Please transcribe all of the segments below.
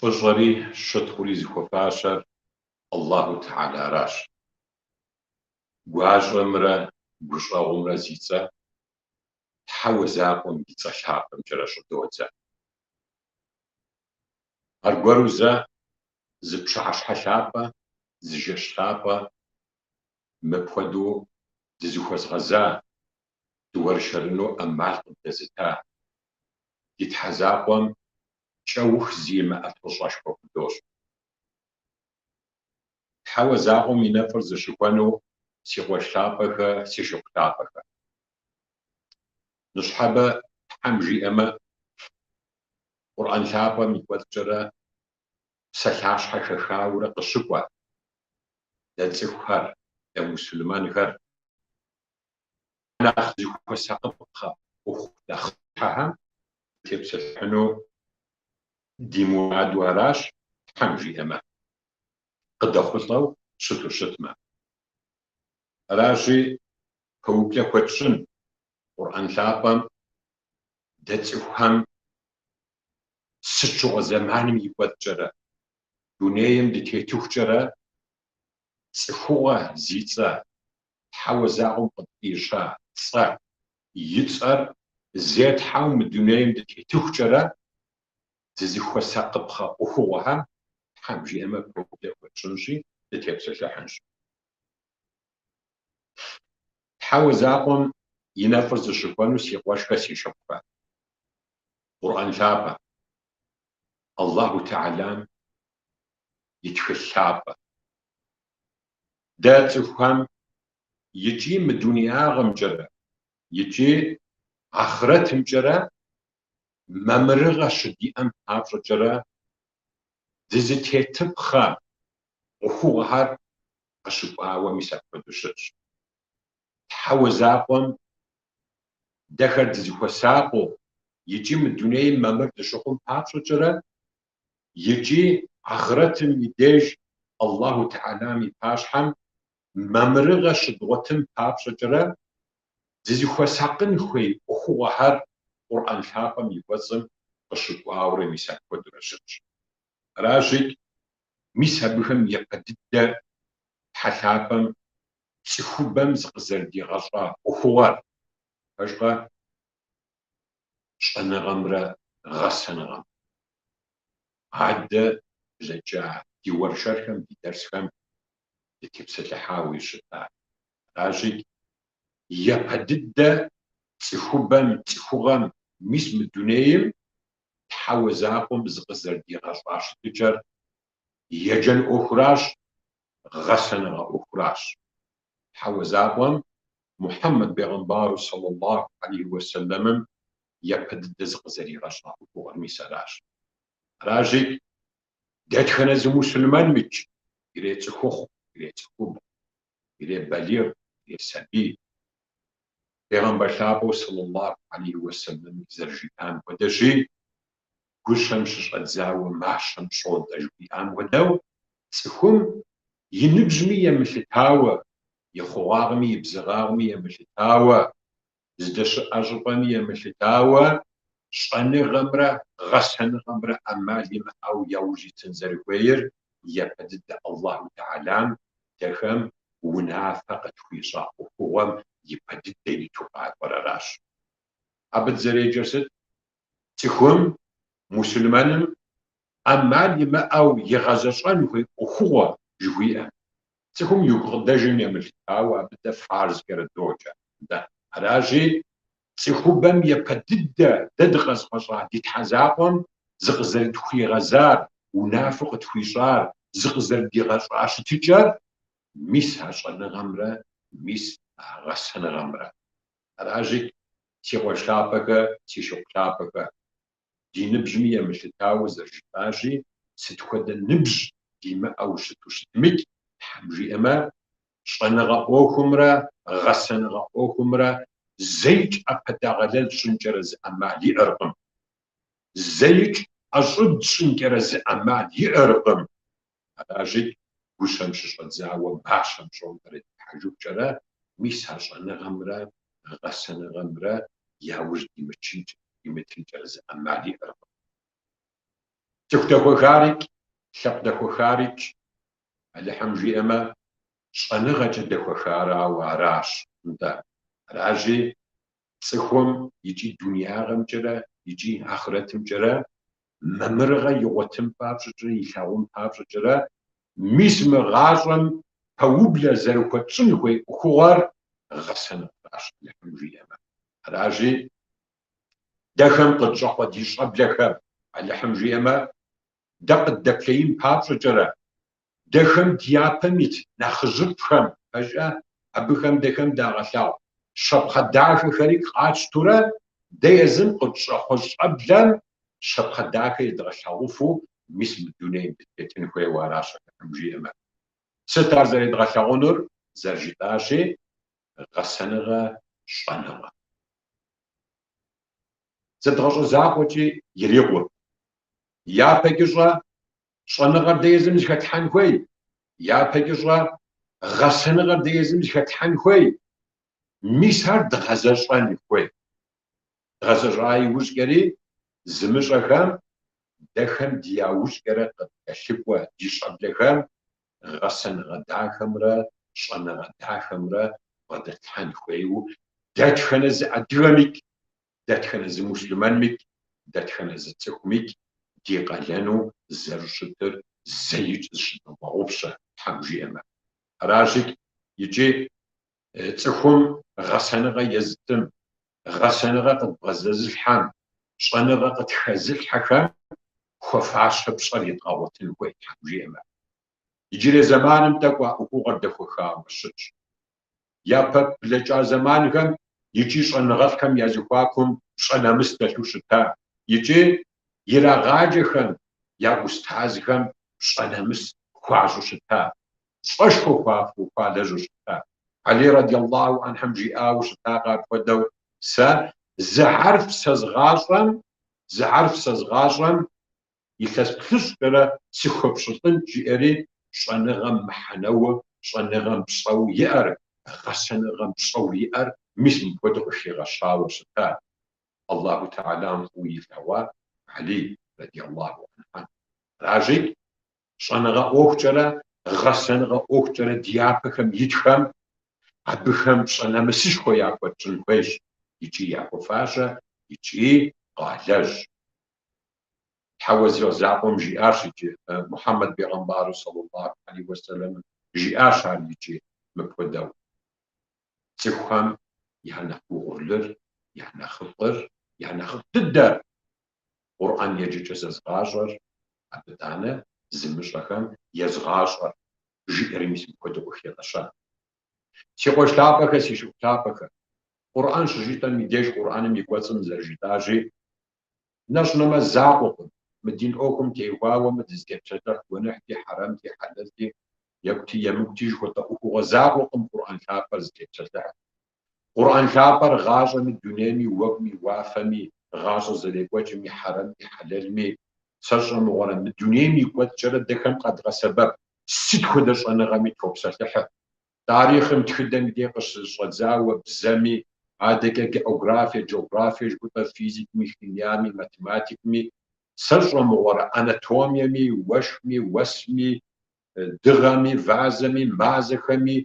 Фӏыщӏэри щытхъури зыхуэфащэр Аллаху Тэхьэларащ. Гуащӏэмрэ гущӏэгъумрэ зи цӏэ Тхьэуэ закъуэм и цӏэ лъапӏэмкӏэрэ щӏыдодзэ. Аргуэру зэ зы пщыхьэщхьэ лъапӏэ, зы жэщ лъапӏэ мыпхуэдэу дызыхуэзгъэза, дыуэршэрыну ӏэмал къыдэзыта ди Тхьэ закъуэм кӏэух зимыӏэ фӏыщӏэшхуэ худощӏ. Тхьэуэ закъуэм и нэфӏыр зыщыхуэну си къуэш лъапӏэхэ, си шыпхъу лъапӏэхэ. Ныщхьэбэ Тхьэм жиӏэмэ, Къурӏэн лъапӏэм и кӏуэцӏкӏэрэ псалъащхьэ хэхаурэ къыщыкӏуэ дэ цӏыхухэр, дэ мусульмэнхэр нэхъ зыхуэсакъыпхъэ ӏуэху нэхъыщхьэхэм тепсэлъыхьыну ди мураду аращ, Тхьэм жиӏэмэ, къыдэхъулӏэу щыту щытмэ. Аращи, пэублэ хуэтщӏын Къурӏэн лъапӏэм дэ цӏыхухэм сыт щыгъуэ зэманым и кӏуэцӏкӏэрэ, дунейм дытетыхукӏэрэ цӏыхугъэ зи цӏэ, Тхьэуэ закъуэм къытфӏища цӏэ, и цӏэр зетхьэу мы дунейм дытетыхукӏэрэ дызыхуэсакъыпхъэ ӏуэхугъуэхэм Тхьэм жиӏэмэ пэублэ хуэтщӏынщи, дытепсэлъыхьынщ. Тхьэуэ закъуэм и нэфӏыр зыщыхуэну си къуэшхэ, си шыпхъухэ. Къурӏэн лъапӏэ, Аллаху Тэхьэлам и тхылъ лъапӏэ. Дэ цӏыхухэм икӏи мы дунеягъэмкӏэрэ, икӏи ахърэтымкӏэрэ мамырыгъэ щыдиӏэм папщӏэкӏэрэ дызытетыпхъэ ӏуэхугъуэхэр къыщыкӏуауэ мис апхуэдэу щытщ. Тхьэуэ закъуэм дэхэр дызыхуэсакъыу икӏи мы дунейм мамыр дыщыхъум папщӏэкӏэрэ, икӏи ахърэтым и деж Аллаху Тэхьэлам и пащхьэм мамырыгъэ щыдгъуэтын папщӏэкӏэрэ дызыхуэсакъын хуей ӏуэхугъуэхэр Къурӏэн лъапӏэм и кӏуэцӏым къыщыкӏуаурэ мис апхуэдэурэ щытщ. Аращи, мис абыхэм япэ дыдэ Тхьэ лъапӏэм цӏыхубэм зыкъызэрыдигъэщӏа ӏуэхугъуэр, пэжкъэ, щӏэныгъэмрэ гъэсэныгъэмрэ. Адэ блэкӏа ди уэршэрхэм, ди дэрсхэм дытепсэлъыхьауи щыта. Аращи, япэ дыдэ цӏыхубэм, цӏыхугъэм, мис мы дунейм Тхьэуэ закъуэм зыкъызэрыдигъэщӏа щытыкӏэр еджэн ӏуэхуращ, гъэсэныгъэ ӏуэхуращ. Тхьэуэ закъуэм Мухьэммэд бегъымбару саллаллаху алейхи уэсэлэмым япэ дыдэ зыкъызэригъэщӏа ӏуэхугъуэр мис аращ. Аращи, дэтхэнэ зы мусульмэнмикӏ, ирецӏыхухъу, ирецӏыхубз, иребалигъ, иресабий, Бегъымбар лъапӏэу саллаллаху алейхи уэсэлэмым зэрыжиӏам хуэдэщи, гущэм щыщӏэдзауэ мащэм пщӏонтӏэ жыхуиӏам хуэдэу, цӏыхум и ныбжьми емылъытауэ, и хъугъуагъми и бзыгъагъми емылъытауэ, здэщыӏэ щӏыпӏэми емылъытауэ, щӏэныгъэмрэ гъэсэныгъэмрэ ӏэмал имыӏэу яужь итын зэрыхуейр япэ дыдэ Аллаху Тэхьэлам дэхэм унафэ къытхуищӏа ӏуэхугъуэм ипэ дыдэ иту къакӏуэр аращ. Абы дызэреджэр сыт? Цӏыхум, мусульмэным ӏэмал имыӏэу игъэзэщӏэн хуей ӏуэхугъуэ жыхуиӏэм. Цӏыхум и гукъыдэжым емылъытауэ абы дэ фарзкӏэрэ доджэ. Аращи, цӏыхубэм япэ дыдэ дэ дыкъэзыгъэщӏа ди Тхьэ закъуэм зыкъызэрытхуигъэзар, унафэу къытхуищӏар, зыкъызэрыдигъэщӏа щытыкӏэр мис а щӏэныгъэмрэ мис а гъэсэныгъэмрэ. Аращи, си къуэш лъапӏэхэ, си шыпхъу лъапӏэхэ, ди ныбжьми емылъытауэ зэрыжытӏащи, сыт хуэдэ ныбжь димыӏэу щыту щытмикӏ, Тхьэм жиӏэмэ, щӏэныгъэ ӏуэхумрэ гъэсэныгъэ ӏуэхумрэ зэикӏ ӏэпэдэгъэлэл тщӏынкӏэрэ зы ӏэмал иӏэркъым. Зэикӏ ӏэщӏыб тщӏынкӏэрэ зы ӏэмал иӏэркъым. Аращи, гущэм щыщӏэдзауэ мащэм пщӏонтӏэрэ дихьэжыхукӏэрэ, мис а щӏэныгъэмрэ гъэсэныгъэмрэ я ужь димытынкӏэрэ зы ӏэмал иӏэркъым. Цӏыху дэхуэхарикӏ, лъэпкъ дэхуэхарикӏ, Алыхьым жиӏэмэ, щӏэныгъэкӏэ дэхуэхарауэ аращ. Нтӏэ, аращи, цӏыхум икӏи дунеягъэмкӏэрэ, икӏи ахърэтымкӏэрэ мамырыгъэ игъуэтын папщӏэкӏэрэ, илъагъун папщӏэкӏэрэ, мис мы гъащӏэм пэублэ зэрыхуэтщӏын хуей ӏуэхугъуэр гъэсэныгъэращ, Алыхьым жиӏэмэ. Аращи, дэхэм къытщӏэхъуэ ди щӏэблэхэм, Алыхьым жиӏэмэ, дэ къыддэплъеин папщӏэкӏэрэ, дэхэм ди япэм ит нэхъыжьыфӏхэм, пэжӏэ, абыхэм дэхэм дагъэлъагъу щапхъэ дахэхэри къатщтурэ, дэ езым къытщӏэхъуэ щӏэблэм щапхъэ дахэ едгъэлъагъуфу мис мы дунейм дытетын хуейуэ аращ, Алыхьым жиӏэмэ. Сыт ар зэредгъэлъагъунур? Зэрыжытӏащи, гъэсэныгъэ, щӏэныгъэ. Зэдгъэщӏэ закъуэкӏи ирикъур. Япэкӏыщӏэ щӏэныгъэр дэ езым зыхэтлъхьэн хуей, япэкӏыщӏэ гъэсэныгъэр дэ езым зыхэтлъхьэн хуей. Мис ар дгъэзэщӏэн хуей. Дгъэзэщӏа иужькӏэри зымыщӏэхэм дэхэм ди яужькӏэрэ къыткӏэлъыкӏуэ ди щӏэблэхэм гъэсэныгъэ дахэмрэ щӏэныгъэ дахэмрэ бгъэдэтлъхьэн хуейуэ дэтхэнэ зы адыгэмикӏ, дэтхэнэ зы муслъымэнмикӏ, дэтхэнэ зы цӏыхумикӏ ди къалэну зэрыщытыр зэикӏ зыщыдмыгъэгъупщэ, Тхьэм жиӏэмэ. Аращи, икӏи цӏыхум гъэсэныгъэ езытым, гъэсэныгъэ къыдбгъэдэзылъхьэм, щӏэныгъэ къытхэзылъхьэхэм хуэфащэ пщӏэр едгъэгъуэтын хуей, Тхьэм жиӏэмэ. Иджырей зэманым тӏэкӏу а ӏуэхугъуэр дэхуэхауэ щытщ. Япэ блэкӏа зэманхэм икӏи щӏэныгъэлӏхэм я зэхуакум пщӏэ нэмыс дэлъу щыта, икӏи ирагъаджэхэм я ӏустазхэм пщӏэ нэмыс хуащӏу щыта, пщӏэшхуэ хуалэжьу щыта. Алий радиаллаху анхьым жиӏауэ щытакъэ апхуэдэу, Сэ зы хьэрф сэзгъащӏэм, зы хьэрф сэзгъащӏэм илъэс плӏыщӏкӏэрэ сыхуэпщылӏынт, жиӏэри щӏэныгъэм мыхьэнэуэ, щӏэныгъэм пщӏэу иӏэр, гъэсэныгъэм пщӏэу иӏэр мис мыпхуэдэу къыхигъэщауэ щыта. Аллаху Тэхьэлам фӏыуэ илъэгъуа Алий радиаллаху анхьэм. Аращи, щӏэныгъэ ӏуэхукӏэрэ, гъэсэныгъэ ӏуэхукӏэрэ ди япэхэм итхэм абыхэм пщӏэ нэмысышхуэ яхуэтщӏын хуейщ икӏи яхуэфащэ, икӏи къалэжь. Тхьэуэ зи закъуэм жиӏащ икӏи Мухьэммэд бегъымбару саллаллаху алейхи уэсэлэм жиӏащ ар икӏи мыпхуэдэу. Цӏыхухэм я нэхъ угъурлыр, я нэхъыфӏыр, я нэхъыфӏ дыдэр Къурӏэн еджэкӏэ зэзгъащӏэр, абы итӏанэ зымыщӏэхэм езгъащӏэр, жиӏэри мис мыпхуэдэу къыхигъэща. Си къуэш лъапӏэхэ, си шыпхъу лъапӏэхэ, Къурӏэн щыжытӏэм и деж Къурӏэным и кӏуэцӏым зэрыжытӏащи, нэщӏ нэмэз закъуэкъым, мы дин ӏуэхум теухуауэ мы дызытепсэлъыхь гуэныхьти, хьэрэмти, хьэлэлти, екӏути, емыкӏути жыхуэтӏэ ӏуэхугъуэ закъуэкъым Къурӏэн лъапӏэр зытепсэлъыхьыр. Къурӏэн лъапӏэр гъащӏэми, дунейми, уэгуми, уафэми, гъащӏэ зэрекӏуэкӏми, хьэрэмми, хьэлэлми, сэ сщӏэ мыгъуэрэ, мы дунейм и кӏуэцӏкӏэрэ дэхэм къэдгъэсэбэп сыт хуэдэ щӏэныгъэми топсэлъыхьыр. Тарихъым, тхыдэм и дей къыщыщӏэдзауэ бзэми, адэкӏэ географие, джографие жыхуэтӏэ физикми, химиями, математикми, сэ сщӏэ мыгъуэрэ, анатомиеми, уэшхми, уэсми, дыгъэми, вазэми, мазэхэми,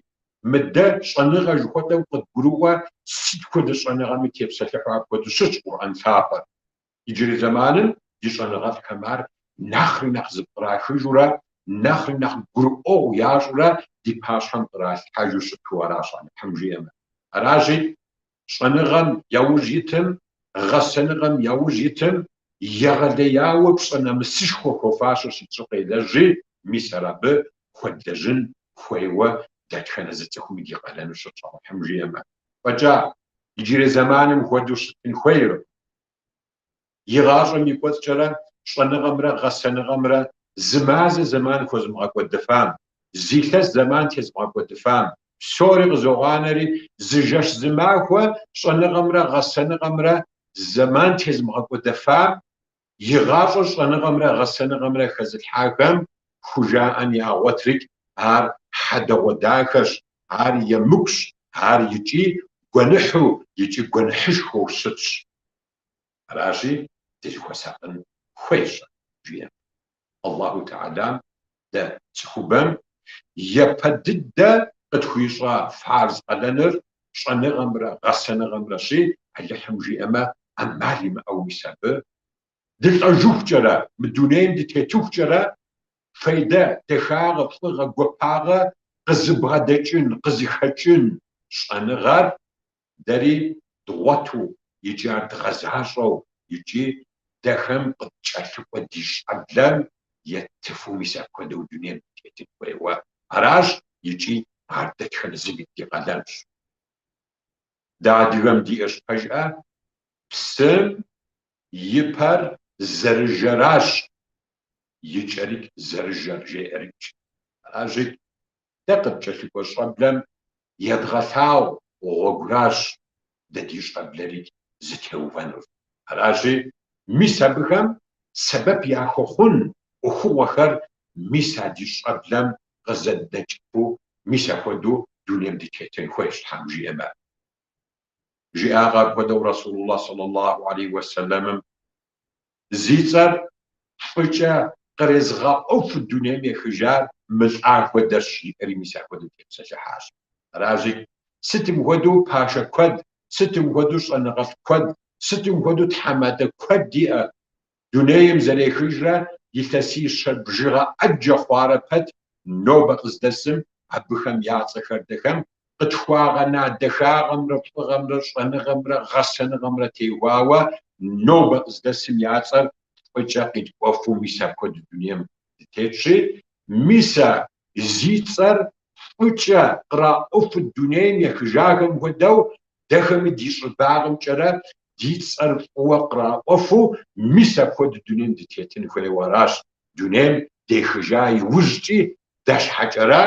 мыдэ щӏэныгъэ жыхуэтӏэу къыдгурыӏуэ сыт хуэдэ щӏэныгъэми тепсэлъыхьу апхуэдэу щытщ Къурӏэн лъапӏэр. Иджырей зэманым ди щӏэныгъэлӏхэм ар нэхъри нэхъ зыпкърахыжурэ, нэхъри нэхъ гурыӏуэгъу ящӏурэ ди пащхьэм къралъхьэжу щыту аращ Алыхьым жиӏэмэ. Аращи, щӏэныгъэм яужь итым, гъэсэныгъэм яужь итым егъэлеяуэ пщӏэ нэмысышхуэ хуэфащэщ икӏи къелэжьи, мис ар абы хуэдлэжьын хуейуэ дэтхэнэ зы цӏыхуми ди къалэну щытщ Алыхьым жиӏэмэ. Фӏэкӏа, иджырей зэманым хуэдэу щытын хуейркъым. И гъащӏэм и кӏуэцӏкӏэрэ щӏэныгъэмрэ гъэсэныгъэмрэ зы мазэ зэман хуэзымыгъэкӏуэдыфам, зы илъэс зэман тезымыгъэкӏуэдыфам, псори къызогъанэри, зы жэщ зы махуэ щӏэныгъэмрэ гъэсэныгъэмрэ зэман тезымыгъэкӏуэдэфам, и гъащӏэр щӏэныгъэмрэ гъэсэныгъэмрэ хэзылъхьахэм хужаӏэн ягъуэтрикӏ, ар хьэдэгъуэдахэщ, ар емыкӏущ, ар икӏи гуэныхьу, икӏи гуэныхьышхуэу щытщ. Аращи, дызыхуэсакъын хуейщ, жиӏэм. Аллаху Тэхьэлам дэ цӏыхубэм япэ дыдэ къытхуищӏа фарз къалэныр щӏэныгъэмрэ гъэсэныгъэмрэщи, Алыхьым жиӏэмэ, ӏэмал имыӏэу мис абы дылӏэжыхукӏэрэ, мы дунейм дытетыхукӏэрэ фейдэ, дахагъэ, фӏыгъэ, гуапагъэ къызыбгъэдэкӏын, къызыхэкӏын щӏэныгъэр дэри дгъуэту икӏи ар дгъэзащӏэу икӏи дэхэм къыткӏэлъыкӏуэ ди щӏэблэм еттыфу мис апхуэдэу дунейм дытетын хуейуэ аращ икӏи ар дэтхэнэ зыми ди къалэнщ. Дэ адыгэм диӏэщ пэжӏэ, псым и пэр зэрыжэращ, и кӏэрикӏ зэрыжэр жеӏэрикӏ. Аращи, дэ къыткӏэлъыкӏуэ щӏэблэм едгъэлъагъу гъуэгуращ дэ ди щӏэблэрикӏ зытеувэнур. Аращи, мис абыхэм сэбэп яхуэхъун ӏуэхугъуэхэр мис а ди щӏэблэм къызэднэкӏыфу мис апхуэдэу дунейм дытетын хуейщ, Тхьэм жиӏэмэ. Жиӏакъэ апхуэдэу Расулуллах саллаллаху алейхи уэсэлэмым Зи цӏэр фӏыкӏэ кърезыгъэӏуэфу дунейм ехыжар мылӏа хуэдэщ, жиӏэри мис апхуэдэу тепсэлъыхьащ. Аращи, сытым хуэдэу пашэ куэд, сытым хуэдэу щӏэныгъэлӏ куэд, сытым хуэдэу тхьэмадэ куэд диӏэ дунейм зэрехыжрэ илъэсищэ бжыгъэ ӏэджэ хъуарэ пэт нобэ къыздэсым абыхэм я цӏэхэр дэхэм къытхуагъэна дахагъэмрэ фӏыгъэмрэ щӏэныгъэмрэ гъэсэныгъэмрэ теухуауэ нобэ къыздэсым я цӏэр фӏыкӏэ къитӏуэфу мис апхуэдэ дунейм дытетщи, мис а зи цӏэр фӏыкӏэ къраӏуэфу дунейм ехыжахэм хуэдэу дэхэми ди щӏыбагъымкӏэрэ ди цӏэр фӏыуэ къраӏуэфу мис апхуэдэ дунейм дытетын хуейуэ аращ. Дунейм дехыжа иужькӏи дэ щхьэкӏэрэ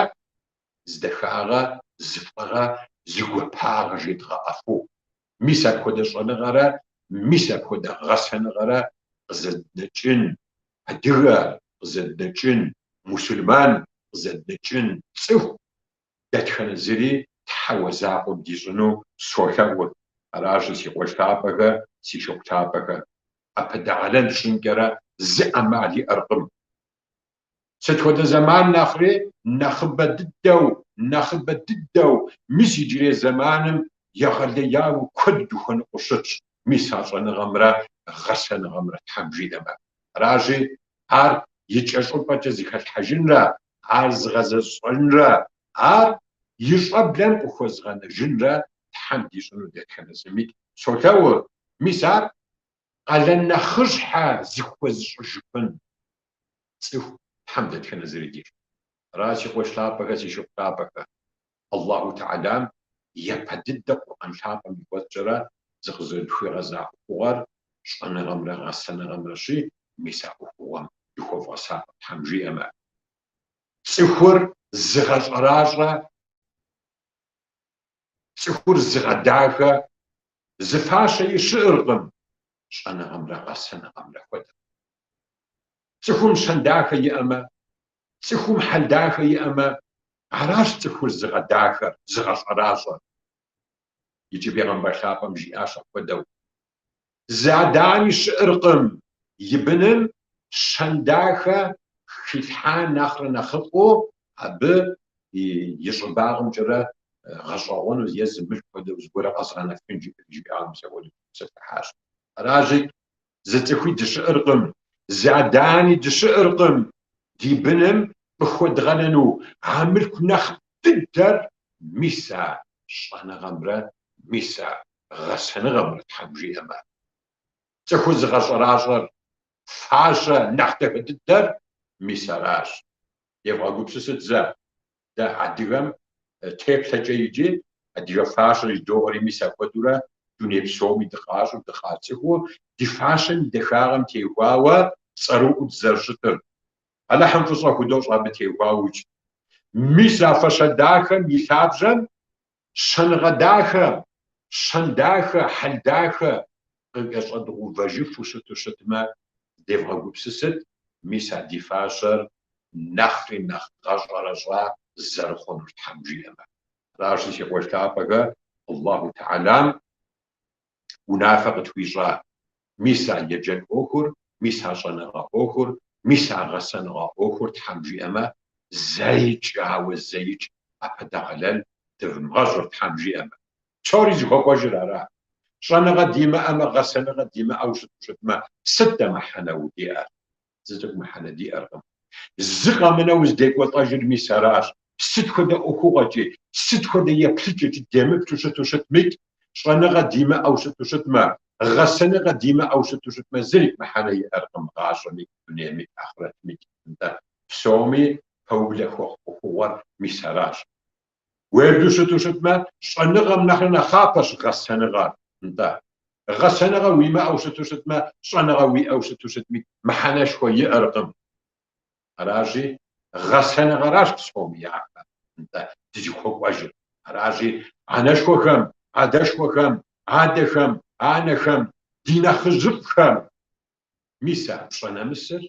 зы дахагъэ, зы фӏыгъэ, зы гуапагъэ жедгъэӏэфу. Мис апхуэдэ щӏэныгъэрэ, мис апхуэдэ гъэсэныгъэрэ къызэднэкӏын адыгэ, къызэднэкӏын мусульман, къызэднэкӏын цӏыху дэтхэнэ зыри Тхьэуэ закъуэм дищӏыну солъэӏур. Аращи, си къуэш лъапӏэхэ, си шыпхъу лъапӏэхэ, ӏэпэдэгъэлэл тщӏынкӏэрэ зы ӏэмал иӏэркъым. Сыт хуэдэ зэман нэхъри нэхъыбэ дыдэу, нэхъыбэ дыдэу, мис иджырей зэманым егъэлеяуэ куэд дыхуэныкъуэу щытщ, мис а щӏэныгъэмрэ гъэсэныгъэмрэ Тхьэм жиӏэмэ. Аращи, ар икӏэщӏыпӏэкӏэ зыхэлъхьэжынрэ, ар зыгъэзэщӏэнрэ, ар и щӏэблэм къыхуэзгъэнэжынрэ Тхьэм дищӏыну дэтхэнэ зыми солъэӏур. Мис ар къалэн нэхъыщхьэ зыхуэзыщӏыжыфын цӏыху Тхьэм дэтхэнэ зыри дищӏ. Аращ, си къуэш лъапӏэхэ, си шыпхъу лъапӏэхэ. Аллаху Тэхьэлам япэ дыдэ Къурӏэн лъапӏэм и кӏуэцӏкӏэрэ зыкъызэрытхуигъэза ӏуэхугъуэр щӏэныгъэмрэ гъэсэныгъэмрэщи, мис а ӏуэхугъуэм дыхуэвгъэсакъ, Тхьэм жиӏэмэ. Цӏыхур зыгъэщӏэращӏэ, цӏыхур зыгъэдахэ зы фащэи щыӏэркъым щӏэныгъэмрэ гъэсэныгъэмрэ хуэдэ. Цӏыхум щэн дахэ иӏэмэ, цӏыхум хьэл дахэ иӏэмэ, аращ цӏыхур зыгъэдахэр, зыгъэщӏэращӏэр. Икӏи бегъымбар лъапӏэм жиӏащ апхуэдэу. Зы адэ-ани щыӏэркъым и быным щэн дахэ хилъхьа нэхърэ нэхъыфӏу абы и щӏыбагъымкӏэрэ гъэщӏэгъуэну е зы мылъку хуэдэу зыгуэрэ къэзгъэнэфын жиӏауэ мис апхуэдэу тепсэлъыхьащ. Аращи, зы цӏыхуи дыщыӏэркъым, зы адэ-ани дыщыӏэркъым ди быным къыхуэдгъэнэну а мылъку нэхъ дыдэр мис а щӏэныгъэмрэ мис а гъэсэныгъэмрэ Тхьэм жиӏэмэ. Цӏыхур зыгъэщӏэращӏэр фащэ нэхъ дахэ дыдэр мис аращ. Девгъэгупсысыт зэ, дэ адыгэм теплъэкӏэ иджы адыгэ фащэр жыдоӏэри мис апхуэдэурэ дуней псоми дыкъащӏэу, дыкъацӏыхуу, ди фащэм и дахагъэм теухуауэ цӏэрыӏуэу дызэрыщытыр. Алыхьым фӏыщӏэ худощӏ абы теухуауэ икӏи. Мис а фащэ дахэм и лъабжьэм щэныгъэ дахэ, щэн дахэ, хьэл дахэ къыкӏэщӏэдгъэувэжыфу щыту щытмэ, девгъэгупсысыт, мис а ди фащэр нэхъри нэхъ гъэщӏэрэщӏа зэрыхъунур Тхьэм жиӏэмэ. Аращи, си къуэш лъапӏэхэ, Аллаху Тэхьэлам унафэ къытхуищӏа мис а еджэн ӏуэхур, мис а щӏэныгъэ ӏуэхур. Мис а гъэсэныгъэ ӏуэхур Тхьэм жиӏэмэ, зэикӏ, ауэ зэикӏ ӏэпэдэгъэлэл дывмыгъэщӏыр Тхьэм жиӏэмэ. Псори зыхуэкӏуэжыр ара? Щӏэныгъэ димыӏэмэ, гъэсэныгъэ димыӏэу щыту щытмэ, сыт дэ мыхьэнэу диӏэр? Зы цӏыкӏу мыхьэнэ диӏэркъым. Зы къэмынэу зыдекӏуэлӏэжыр мис аращ. Сыт хуэдэ ӏуэхугъуэкӏи, сыт хуэдэ еплъыкӏэкӏи демыплъу щыту щытмикӏ, щӏэныгъэ димыӏэу щыту щытмэ, гъэсэныгъэ димыӏэу щыту щытмэ, зырикӏ мыхьэнэ иӏэркъым гъащӏэмикӏ, дунеймикӏ, ахърэтмикӏ. Нтӏэ, псоми пэублэ хуэхъу ӏуэхугъуэр мис аращ. Уеблэу щыту щытмэ, щӏэныгъэм нэхърэ нэхъапэщ гъэсэныгъэр. Нтӏэ, гъэсэныгъэ уимыӏэу щыту щытмэ, щӏэныгъэ уиӏэу щыту щытми, мыхьэнэшхуэ иӏэркъым. Аращи, гъэсэныгъэращ псоми япэ, нтӏэ, дызыхуэкӏуэжыр. Аращи, анэшхуэхэм, адэшхуэхэм, адэхэм, анэхэм, ди нэхъыжьыфӏхэм мис а пщӏэ нэмысыр,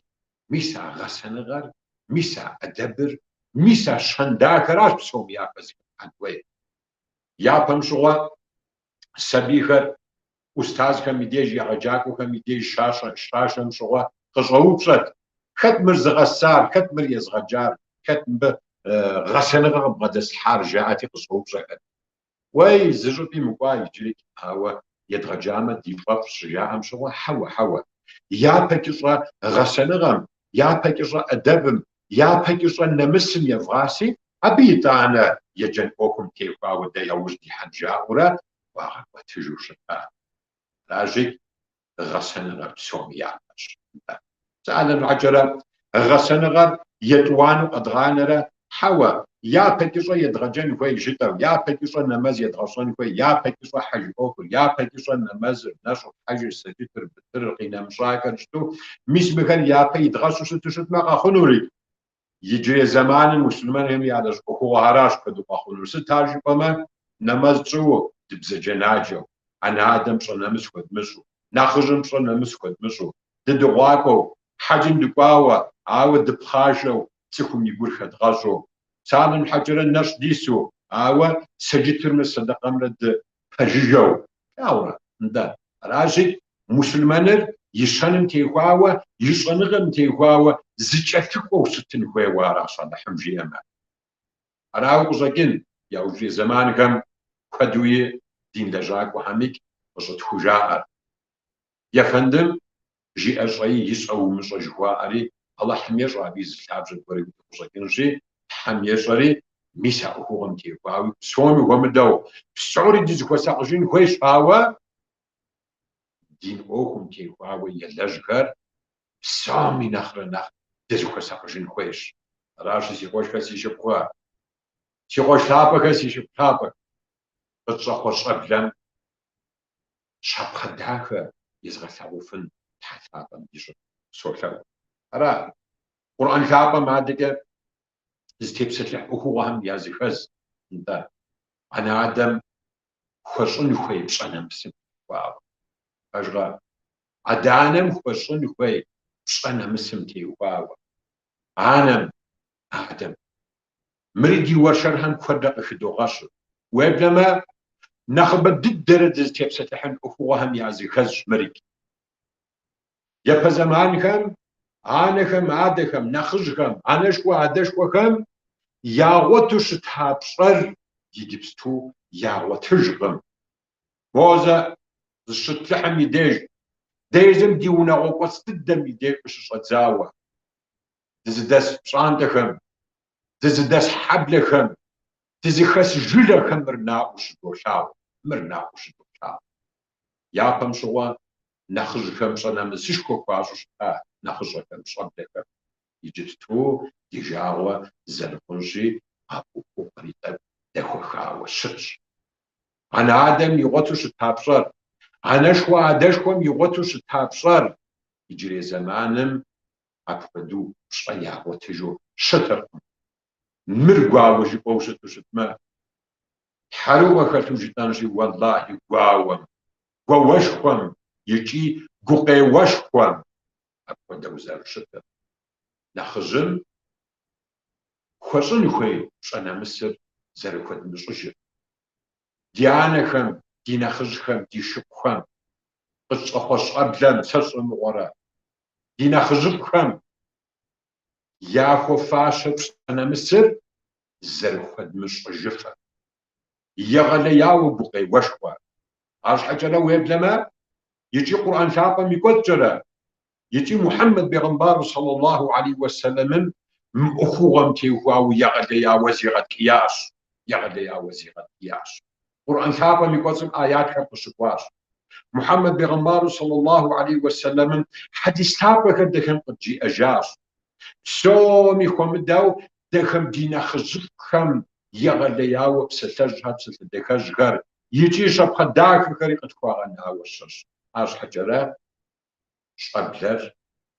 мис а гъэсэныгъэр, мис а ӏэдэбыр, мис а щэн дахэращ псоми япэ зыхэтлъхьэн хуейр. Япэм щыгъуэ сабийхэр ӏустазхэм и деж, егъэджакӏуэхэм и деж щашэм щыгъуэ къыщӏэупщӏэт, хэт мыр зыгъэсар, хэт мыр езыгъэджар, хэт мыбы гъэсэныгъэ къыбгъэдэслъхьар, жаӏэти къыщӏэупщӏэхэт. Уей, зы щӏыпӏи мыкӏуа иджыри, ауэ едгъэджамэ ди фӏэфӏщ щыжаӏэм щыгъуэ, хьэуэ, хьэуэ. Япэкӏыщӏэ гъэсэныгъэм, япэкӏыщӏэ ӏэдэбым, япэкӏыщӏэ нэмысым евгъаси, абы итӏанэ еджэн ӏуэхум техуауэ дэ яужь дихьэн жаӏэурэ ӏуагъэкӏуэтыжу щыта. Аращи, гъэсэныгъэр псоми япэщ. Псалъэм щхьэкӏэрэ, гъэсэныгъэр етӏуанэу къэдгъанэрэ, хьэуэ, япэкӏыщӏэ едгъэджэн хуей жытӏэу, япэкӏыщӏэ нэмэз едгъэщӏэн хуей, япэкӏыщӏэ хьэж ӏуэхур, япэкӏыщӏэ нэмэзыр, нэщӏыр, хьэжыр, сэджытыр, бытырыр, къинэмыщӏахэр жытӏэу, мис мыхэр япэ идгъэщу щыту щытмэ къэхъунури. Иджырей зэманым муслъымэнхэм ялэжь ӏуэхугъуэхэращ куэду къэхъунур. Сыт ар жыпӏэмэ, нэмэз тщӏыуэ, дыбзаджэнаджэу, анэ-адэм пщӏэ нэмыс хуэдмыщӏу, нэхъыжьым пщӏэ нэмыс хуэдмыщӏу, дыдыгъуакӏуэу, хьэджым дыкӏуауэ, ауэ дыпхъашэу, цӏыхум и гур хэдгъэщӏу, псалъэм щхьэкӏэрэ нэщӏ дису, ауэ сэджытымрэ сэдэкъэмрэ дыпэжыжьэу. Плъагъурэ? Нтӏэ. Аращи, Муслъымэныр и щэным техуауэ, и щӏэныгъэм техуауэ зыкӏэлъыкӏуэу щытын хуейуэ аращ Алыхьым жиӏэмэ. Арауэ къыщӏэкӏын яужьрей зэманхэм куэдуи дин лэжьакӏуэхэмикӏ къыщӏытхужаӏэр. Ефэндым жиӏэ щӏэи ищӏэ умыщӏэ жыхуаӏэри Алыхьым ещӏэ, абы и зы лъабжьэ гуэри къыщӏэкӏынщи, Тхьэм ещӏэри, мис а ӏуэхугъуэм техуауи псоми хуэмыдэу, псори дызыхуэсакъыжын хуейщ, ауэ дин ӏуэхум техуауэ елэжьхэр псоми нэхърэ нэхъ дызыхуэсакъыжын хуейщ. Аращи, си къуэшхэр, си шыпхъухэ, си къуэш лъапӏэхэр, си шыпхъу лъапӏэхэр, къытщӏэхъуэ щӏэблэм щапхъэ дахэ езыгъэлъагъуфын Тхьэ лъапӏэм дищӏыну солъэӏу. Ара, Къурӏэн лъапӏэм адэкӏэ зытепсэлъыхь ӏуэхугъуэхэм языхэз, нтӏэ, анэ-адэм хуэщӏын хуей пщӏэ нэмысым теухуауэ. Пэжкъэ? Адэ-анэм хуэщӏын хуей пщӏэ нэмысым теухуауэ. Анэм, адэм. Мыри ди уэршэрхэм куэдрэ къыхыдогъэщыр. Уеблэмэ, нэхъыбэ дыдэрэ дызытепсэлъыхьын ӏуэхугъуэхэм языхэзщ мырикӏ. Япэ зэманхэм анэхэм, адэхэм, нэхъыжьхэм, анэшхуэ, адэшхуэхэм ягъуэту щыта пщӏэр иджыпсту ягъуэтыжкъым. Мозэ зыщытплъыхьым и деж, дэ езым ди унагъуэ кӏуэцӏ дыдэм и деж къыщыщӏэдзауэ, дызыдэс пщӏантӏэхэм, дызыдэс хьэблэхэм, дызыхэс жылэхэм мыр наӏуэу щыдолъагъу, мыр наӏуэу щыдолъагъу. Япэм щыгъуэ нэхъыжьхэм пщӏэ нэмысышхуэ хуащӏу щыта нэхъыщӏэхэм, щӏэблэхэм. Иджыпсту ди жагъуэ зэрыхъунщи, а ӏуэхугъуэри тӏэкӏу дэхуэхауэ щытщ. Анэ-адэм игъуэту щыта пщӏэр, анэшхуэ-адэшхуэм игъуэту щыта пщӏэр иджырей зэманым апхуэдэу пщӏэ ягъуэтыжу щытыркъым. Мыр гуауэ жыпӏэу щыту щытмэ, тхьэрыӏуэ хэлъу жытӏэнщи, уэллахьи, гуауэм, гуауэшхуэм икӏи гукъеуэшхуэм апхуэдэу зэрыщытыр. Нэхъыжьым хуэщӏын хуей пщӏэ нэмысыр зэрыхуэдмыщӏыжыр. Ди анэхэм, ди нэхъыжьхэм, ди шыпхъухэм, къытщӏэхъуэ щӏэблэм сэ сщӏэ мыгъуэрэ, ди нэхъыжьыфӏхэм. яхуэфащэ пщӏэ нэмысыр зэрыхуэдмыщӏыжыфыр. Егъэлеяуэ гукъеуэшхуэ. Арщхьэкӏэрэ уеблэмэ, икӏи Къурӏэн лъапӏэм и кӏуэцӏкӏэрэ, икӏи Мухьэммэд бегъымбару саллаллаху алейхи уэсэлэмым мы ӏуэхугъуэм теухуауэ егъэлеяуэ зигъэткӏиящ, егъэлеяуэ зигъэткӏиящ. Къурӏэн лъапӏэм и кӏуэцӏым аятхэр къыщыкӏуащ. Мухьэммэд бегъымбару саллаллаху алейхи уэсэлэмым хьэдис лъапӏэхэр дэхэм къыджиӏэжащ. Псоми хуэмыдэу дэхэм ди нэхъыжьыфӏхэм егъэлеяуэ псалъэжьхэр, псалъэ дахэжьхэр икӏи щапхъэ дахэхэри къытхуагъэнауэ щыщ. Арщхьэкӏэрэ щӏэблэр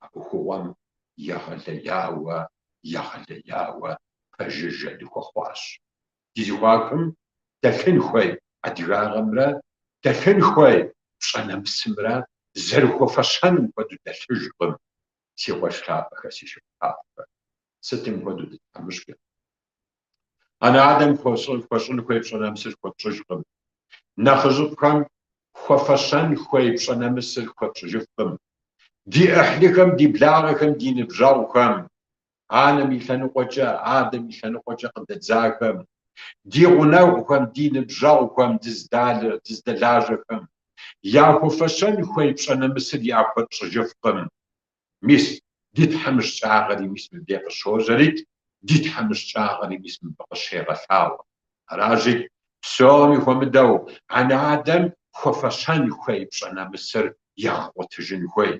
а ӏуэхугъуэм егъэлеяуэ, егъэлеяуэ пэжыжьэ дыхуэхъуащ. Ди зэхуакум дэлъын хуей адыгагъэмрэ дэлъын хуей пщӏэ нэмысымрэ зэрыхуэфэщэным хуэдэу дэлъыжкъым, си къуэш лъапӏэхэр, си шыпхъу лъапӏэхэр. Сытым хуэдэу дытхьэмыщкӏэ. Анэ-адэм хуэщӏын хуей пщӏэ нэмысыр хуэтщӏыжкъым. Нэхъыжьыфӏхэм хуэфэщэн хуей пщӏэ нэмысыр хуэтщӏыжыфкъым. Ди ӏыхьлыхэм, ди благъэхэм, ди ныбжьэгъухэм, анэм и лъэныкъуэкӏэ, адэм и лъэныкъуэкӏэ къыдэдзахэм, ди гъунэгъухэм, ди ныбжьэгъухэм, дыздэлажьэхэм яхуэфэщэн хуей пщӏэ нэмысыр яхуэтщӏыжыфкъым. Мис ди тхьэмыщкӏагъэри мис мыбдей къыщожьэрикӏ, ди тхьэмыщкӏагъэри мис мыбы къыщегъэлъагъуэ. Аращи, псоми хуэмыдэу анэ-адэм хуэфэщэн хуей пщӏэ нэмысыр егъэгъуэтыжын хуей.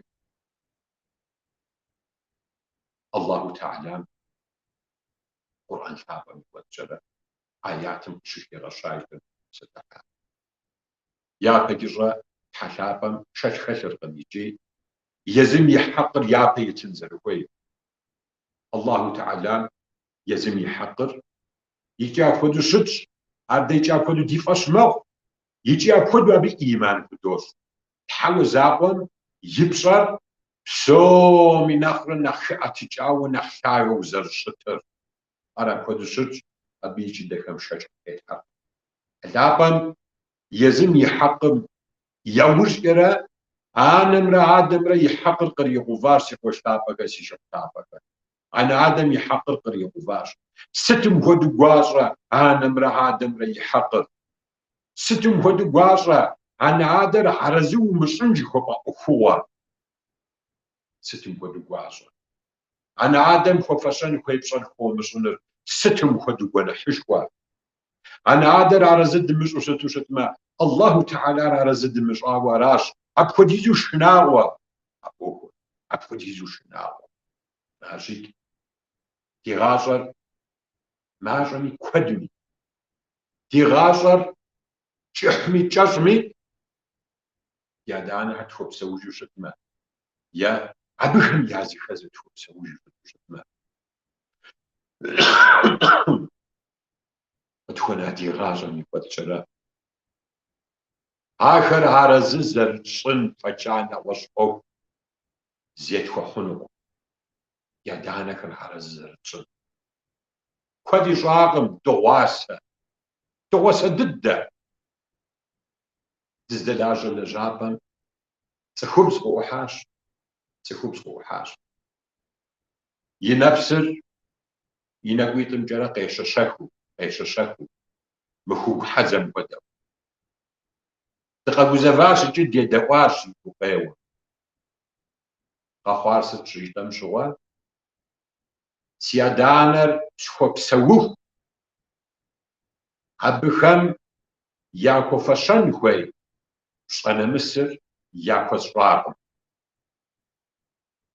Аллаху Тэхьэлам Къурӏэн лъапӏэм и кӏуэцӏкӏэрэ аятым къыщыхигъэщащ псэлъыхьа. Япэкӏыщӏэ Тхьэ лъапӏэм шэч хэлъыркъым икӏи езым и хьэкъыр япэ итын зэрыхуейр. Аллаху Тэхьэлам езым и хьэкъыр икӏи апхуэдэу щытщ, ар дэ икӏи апхуэдэу ди фӏэщ мэхъу, икӏи апхуэдэу абы ӏиман худощӏ. Тхьэуэ закъуэм и пщӏэр псоми нэхърэ нэхъ хэӏэтыкӏауэ, нэхъ лъагэу зэрыщытыр. Ар апхуэдэу щытщ, абы икӏи дэхэм шэч къытетхьэркъым. Лъапӏэм езым и хьэкъым яужькӏэрэ анэмрэ адэмрэ и хьэкъыр къригъэуващ, си къуэш лъапӏэхэр, си шыпхъу лъапӏэхэр. Анэ-адэм и хьэкъыр къригъэуващ. Сытым хуэдэу гуащӏэ анэмрэ адэмрэ и хьэкъыр? Сытым хуэдэу гуащӏэ анэ-адэр арэзы умыщӏын жыхуэпӏэ ӏуэхугъуэр? Сытым хуэдэу гуащӏэ? Анэ-адэм хуэфэщэн хуей пщӏэр хуомыщӏыныр сытым хуэдэу гуэныхьышхуэ? Анэ-адэр арэзы дымыщӏу щыту щытмэ, Аллаху Тэхьэлар арэзы дымыщӏауэ аращ. Апхуэдизу шынагъуэ а ӏуэхур, апхуэдизу шынагъуэ. Аращи, ди гъащӏэр мащӏэми куэдми, ди гъащӏэр кӏыхьми кӏэщӏми, ди адэ-анэхэр тхуэпсэужу щытмэ, е абыхэм языхэзыр тхуэпсэужу щыту щытмэ, къытхуэна ди гъащӏэм и кӏуэцӏкӏэрэ ахэр арэзы зэрытщӏын фӏэкӏа нэгъуэщӏ ӏуэху зетхуэ хъунукъым. Ди адэ-анэхэр арэзы зэрытщӏын. Куэд ищӏакъым дыгъуасэ, дыгъуасэ дыдэ дыздэлажьэ лэжьапӏэм цӏыхубз къыӏухьащ, цӏыхубз къыӏухьащ. И нэпсыр и нэкӏуитӏымкӏэрэ къещэщэхыу, къещэщэхыу, мы хугу хьэдзэм хуэдэу. Дыкъэгузэващ икӏи дедэӏуащ и гукъеуэм. Къэхъуар сыт щыжытӏэм щыгъуэ? Си адэ-анэр схуэпсэуху, абыхэм яхуэфэщэн хуей пщӏэ нэмысыр яхуэсщӏакъым.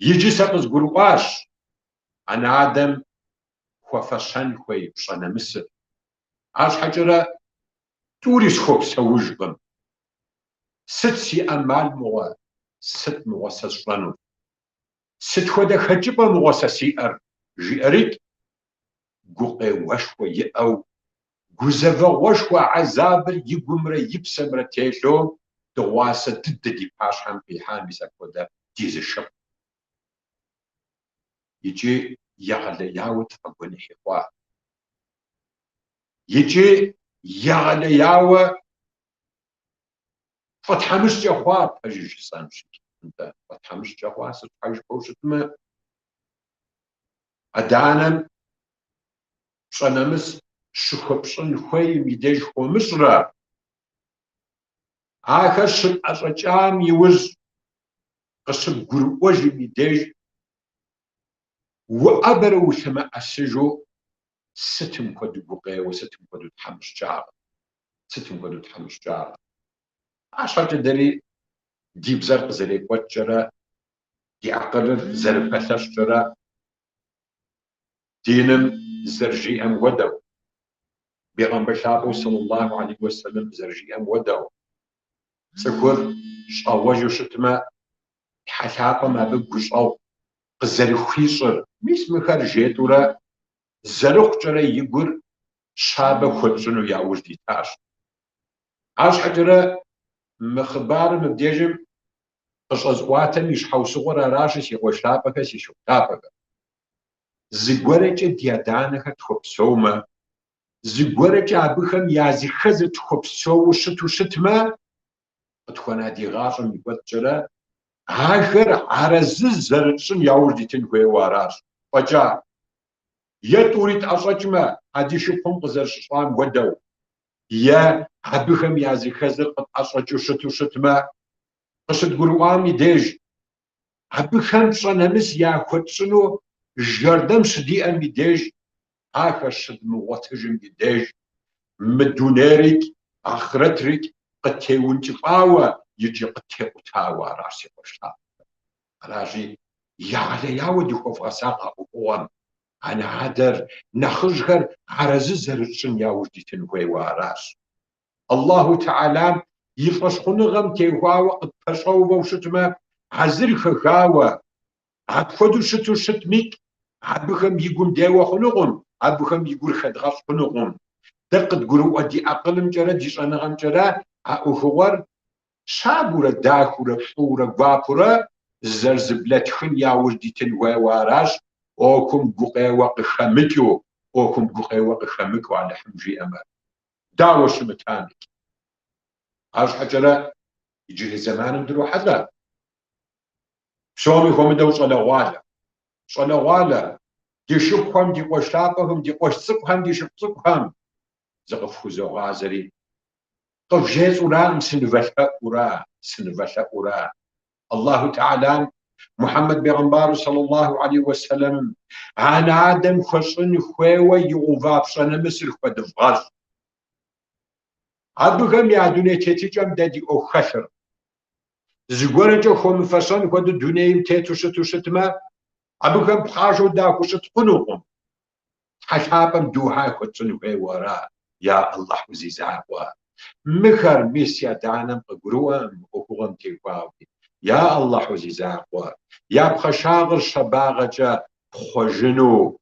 Иджы сэ къызгурыӏуащ анэ-адэм хуэфэщэн хуей пщӏэ нэмысыр. Арщхьэкӏэрэ тӏури схуэпсэужкъым. Сыт си ӏэмал мыгъуэ, сыт мыгъуэ сэ сщӏэнур? Сыт хуэдэ хэкӏыпӏэ мыгъуэ сэ сиӏэр? жиӏэрикӏ, гукъеуэшхуэ иӏэу, гузэвэгъуэшхуэ гӏэзабыр и гумрэ и псэмрэ телъу дыгъуасэ дыдэ ди пащхьэм къихьа мис апхуэдэ ди зы шыпхъу. Икӏи егъэлеяуэ тфӏэгуэныхьи хъуа. Икӏи егъэлеяуэ фӏэтхьэмыщкӏэ хъуа, пэжыр жысӏэнщи. Нтӏэ, фӏэтхьэмыщкӏэ хъуа, сыт щхьэ жыпӏэу щытмэ? Адэ-анэм пщӏэ нэмыс щыхуэпщӏын хуейм и деж хуомыщӏрэ, ахэр щыпӏэщӏэкӏам иужь къыщыбгурыӏуэжым и деж уӏэбэрэ улъэмыӏэсыжу сытым хуэдэу гукъеуэ, сытым хуэдэу тхьэмыщкӏагъэ, сытым хуэдэу тхьэмыщкӏагъэ. Арщхьэкӏэ дэри ди бзэр къызэрекӏуэкӏкӏэрэ, ди акъылыр зэрыпэлъэщкӏэрэ, диным зэрыжиӏэм хуэдэу, Бегъымбар лъапӏэу сэллаллаху алейхи уэсэлэм зэрыжиӏэм хуэдэу, цӏыхур щӏэгъуэжу щытмэ, Тхьэ лъапӏэм абы гущӏэгъу къызэрыхуищӏыр, мис мыхэр жетӏурэ зэрыхъукӏэрэ и гур щабэ хуэтщӏыну яужь дитащ. Арщхьэкӏэрэ мы хъыбарым мыбдежым къыщӏэзӏуатэм и щхьэусыгъуэр аращи, си къуэш лъапӏэхэр, си шыпхъу лъапӏэхэр. Зыгуэрэкӏэ ди адэ-анэхэр тхуэпсэумэ, зыгуэрэкӏэ абыхэм языхэзыр тхуэпсэуу щыту щытмэ, къытхуэна ди гъащӏэм и кӏуэцӏкӏэрэ ахэр арэзы зэрытщӏын яужь дитын хуейуэ аращ. Фӏэкӏа, е тӏури тӏэщӏэкӏмэ, а ди шыпхъум къызэрыщыщӏам хуэдэу, е абыхэм языхэзыр къытӏэщӏэкӏыу щыту щытмэ, къыщыдгурыӏуам и деж, абыхэм пщӏэ нэмыс яхуэтщӏыну жэрдэм щыдиӏэм и деж, ахэр щыдмыгъуэтыжым и деж, мы дунейрикӏ, ахърэтрикӏ къыттеункӏыфӏауэ икӏи къыттекъутауэ аращ, си къуэш лъапӏэхэр. Аращи, егъэлеяуэ дыхуэвгъэсакъ а ӏуэхугъуэм. Анэ-адэр, нэхъыжьхэр арэзы зэрытщӏын яужь дитын хуейуэ аращ. Аллаху Тэхьэлам и фӏэщхъуныгъэм техуауэ къытпэщӏэувэу щытмэ, а зыр хэхауэ, апхуэдэу щыту щытмикӏ, абыхэм и гум деуэ хъунукъым, абыхэм и гур хэдгъэщӏ хъунукъым. Дэ къыдгурыӏуэ ди акъылымкӏэрэ ди щӏэныгъэмкӏэрэ а ӏуэхугъуэр щабэурэ, дахэурэ, фӏыурэ, гуапэурэ зэрызэблэтхын яужь дитын хуейуэ аращ, ӏуэхум гукъеуэ къыхэмыкӏыу, ӏуэхум гукъеуэ къыхэмыкӏыу Алыхьым жиӏэмэ. Дауэ щымытамикӏ. Арщхьэкӏэрэ иджырей зэманым дрохьэлӏэ. Псоми хуэмыдэу щӏалэгъуалэ. Щӏалэгъуалэ, ди шыпхъухэм, ди къуэш лъапӏэхэм, ди къуэш цӏыкӏухэм, ди шыпхъу цӏыкӏухэм зыкъыфхузогъазэри, къывжесӏуракъым, сынывэлъэӏура, сынывэлъэӏура. Аллаху Тэхьэлам Мухьэммэд бегъымбару сэллаллаху алейхи уэсэлэмым анэ-адэм хуэщӏын хуейуэ игъэува пщӏэ нэмысыр хуэдывгъэщӏ. Абыхэм я дуней тетыкӏэм дэ ди ӏуэху хэлъыркъым. Зыгуэркӏэ хуэмыфэщэн хуэдэу дунейм тету щыту щытмэ, абыхэм пхъашэу дахущыт хъунукъым. Тхьэ лъапӏэм духьэ хуэтщӏын хуейуэ ара, я Аллахьу зи закъуэ? Мыхэр, мис, си адэ-анэм къыгурыӏуэм мы ӏуэхугъуэм техуауи. Я Аллахьу зи закъуэ, я пхъашагъыр щабагъэкӏэ пхъуэжыну,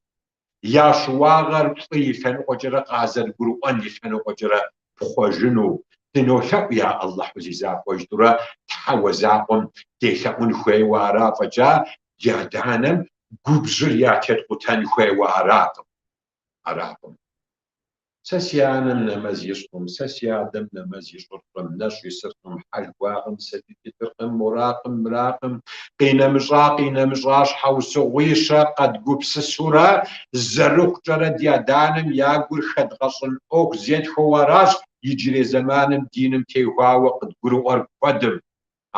я щыуагъэр фӏы и лъэныкъуэкӏэрэ къазэрыгурыӏуэн и лъэныкъуэкӏэрэ пхъуэжыну. Дынолъэӏу, я Аллахьу зи закъуэ, жытӏурэ Тхьэуэ закъуэм делъэӏун хуейуэ ара фӏэкӏа, ди адэ-анэм губжьыр ятеткъутэн хуейуэ аракъым. Аракъым. Сэ си анэм нэмэз ищӏкъым, сэ си адэм нэмэз ищӏыркъым, нэщӏ исыркъым, хьэж кӏуакъым, сэджыт итыркъым, моракъым, мыракъым, къинэмыщӏа, къинэмыщӏа щхьэусыгъуищэ къэдгупсысурэ, зэрыхъукӏэрэ ди адэ-анэм я гур хэдгъэщӏын ӏуэху зетхуэу аращ иджырей зэманым диным техуауэ къыдгурыӏуэр куэдым.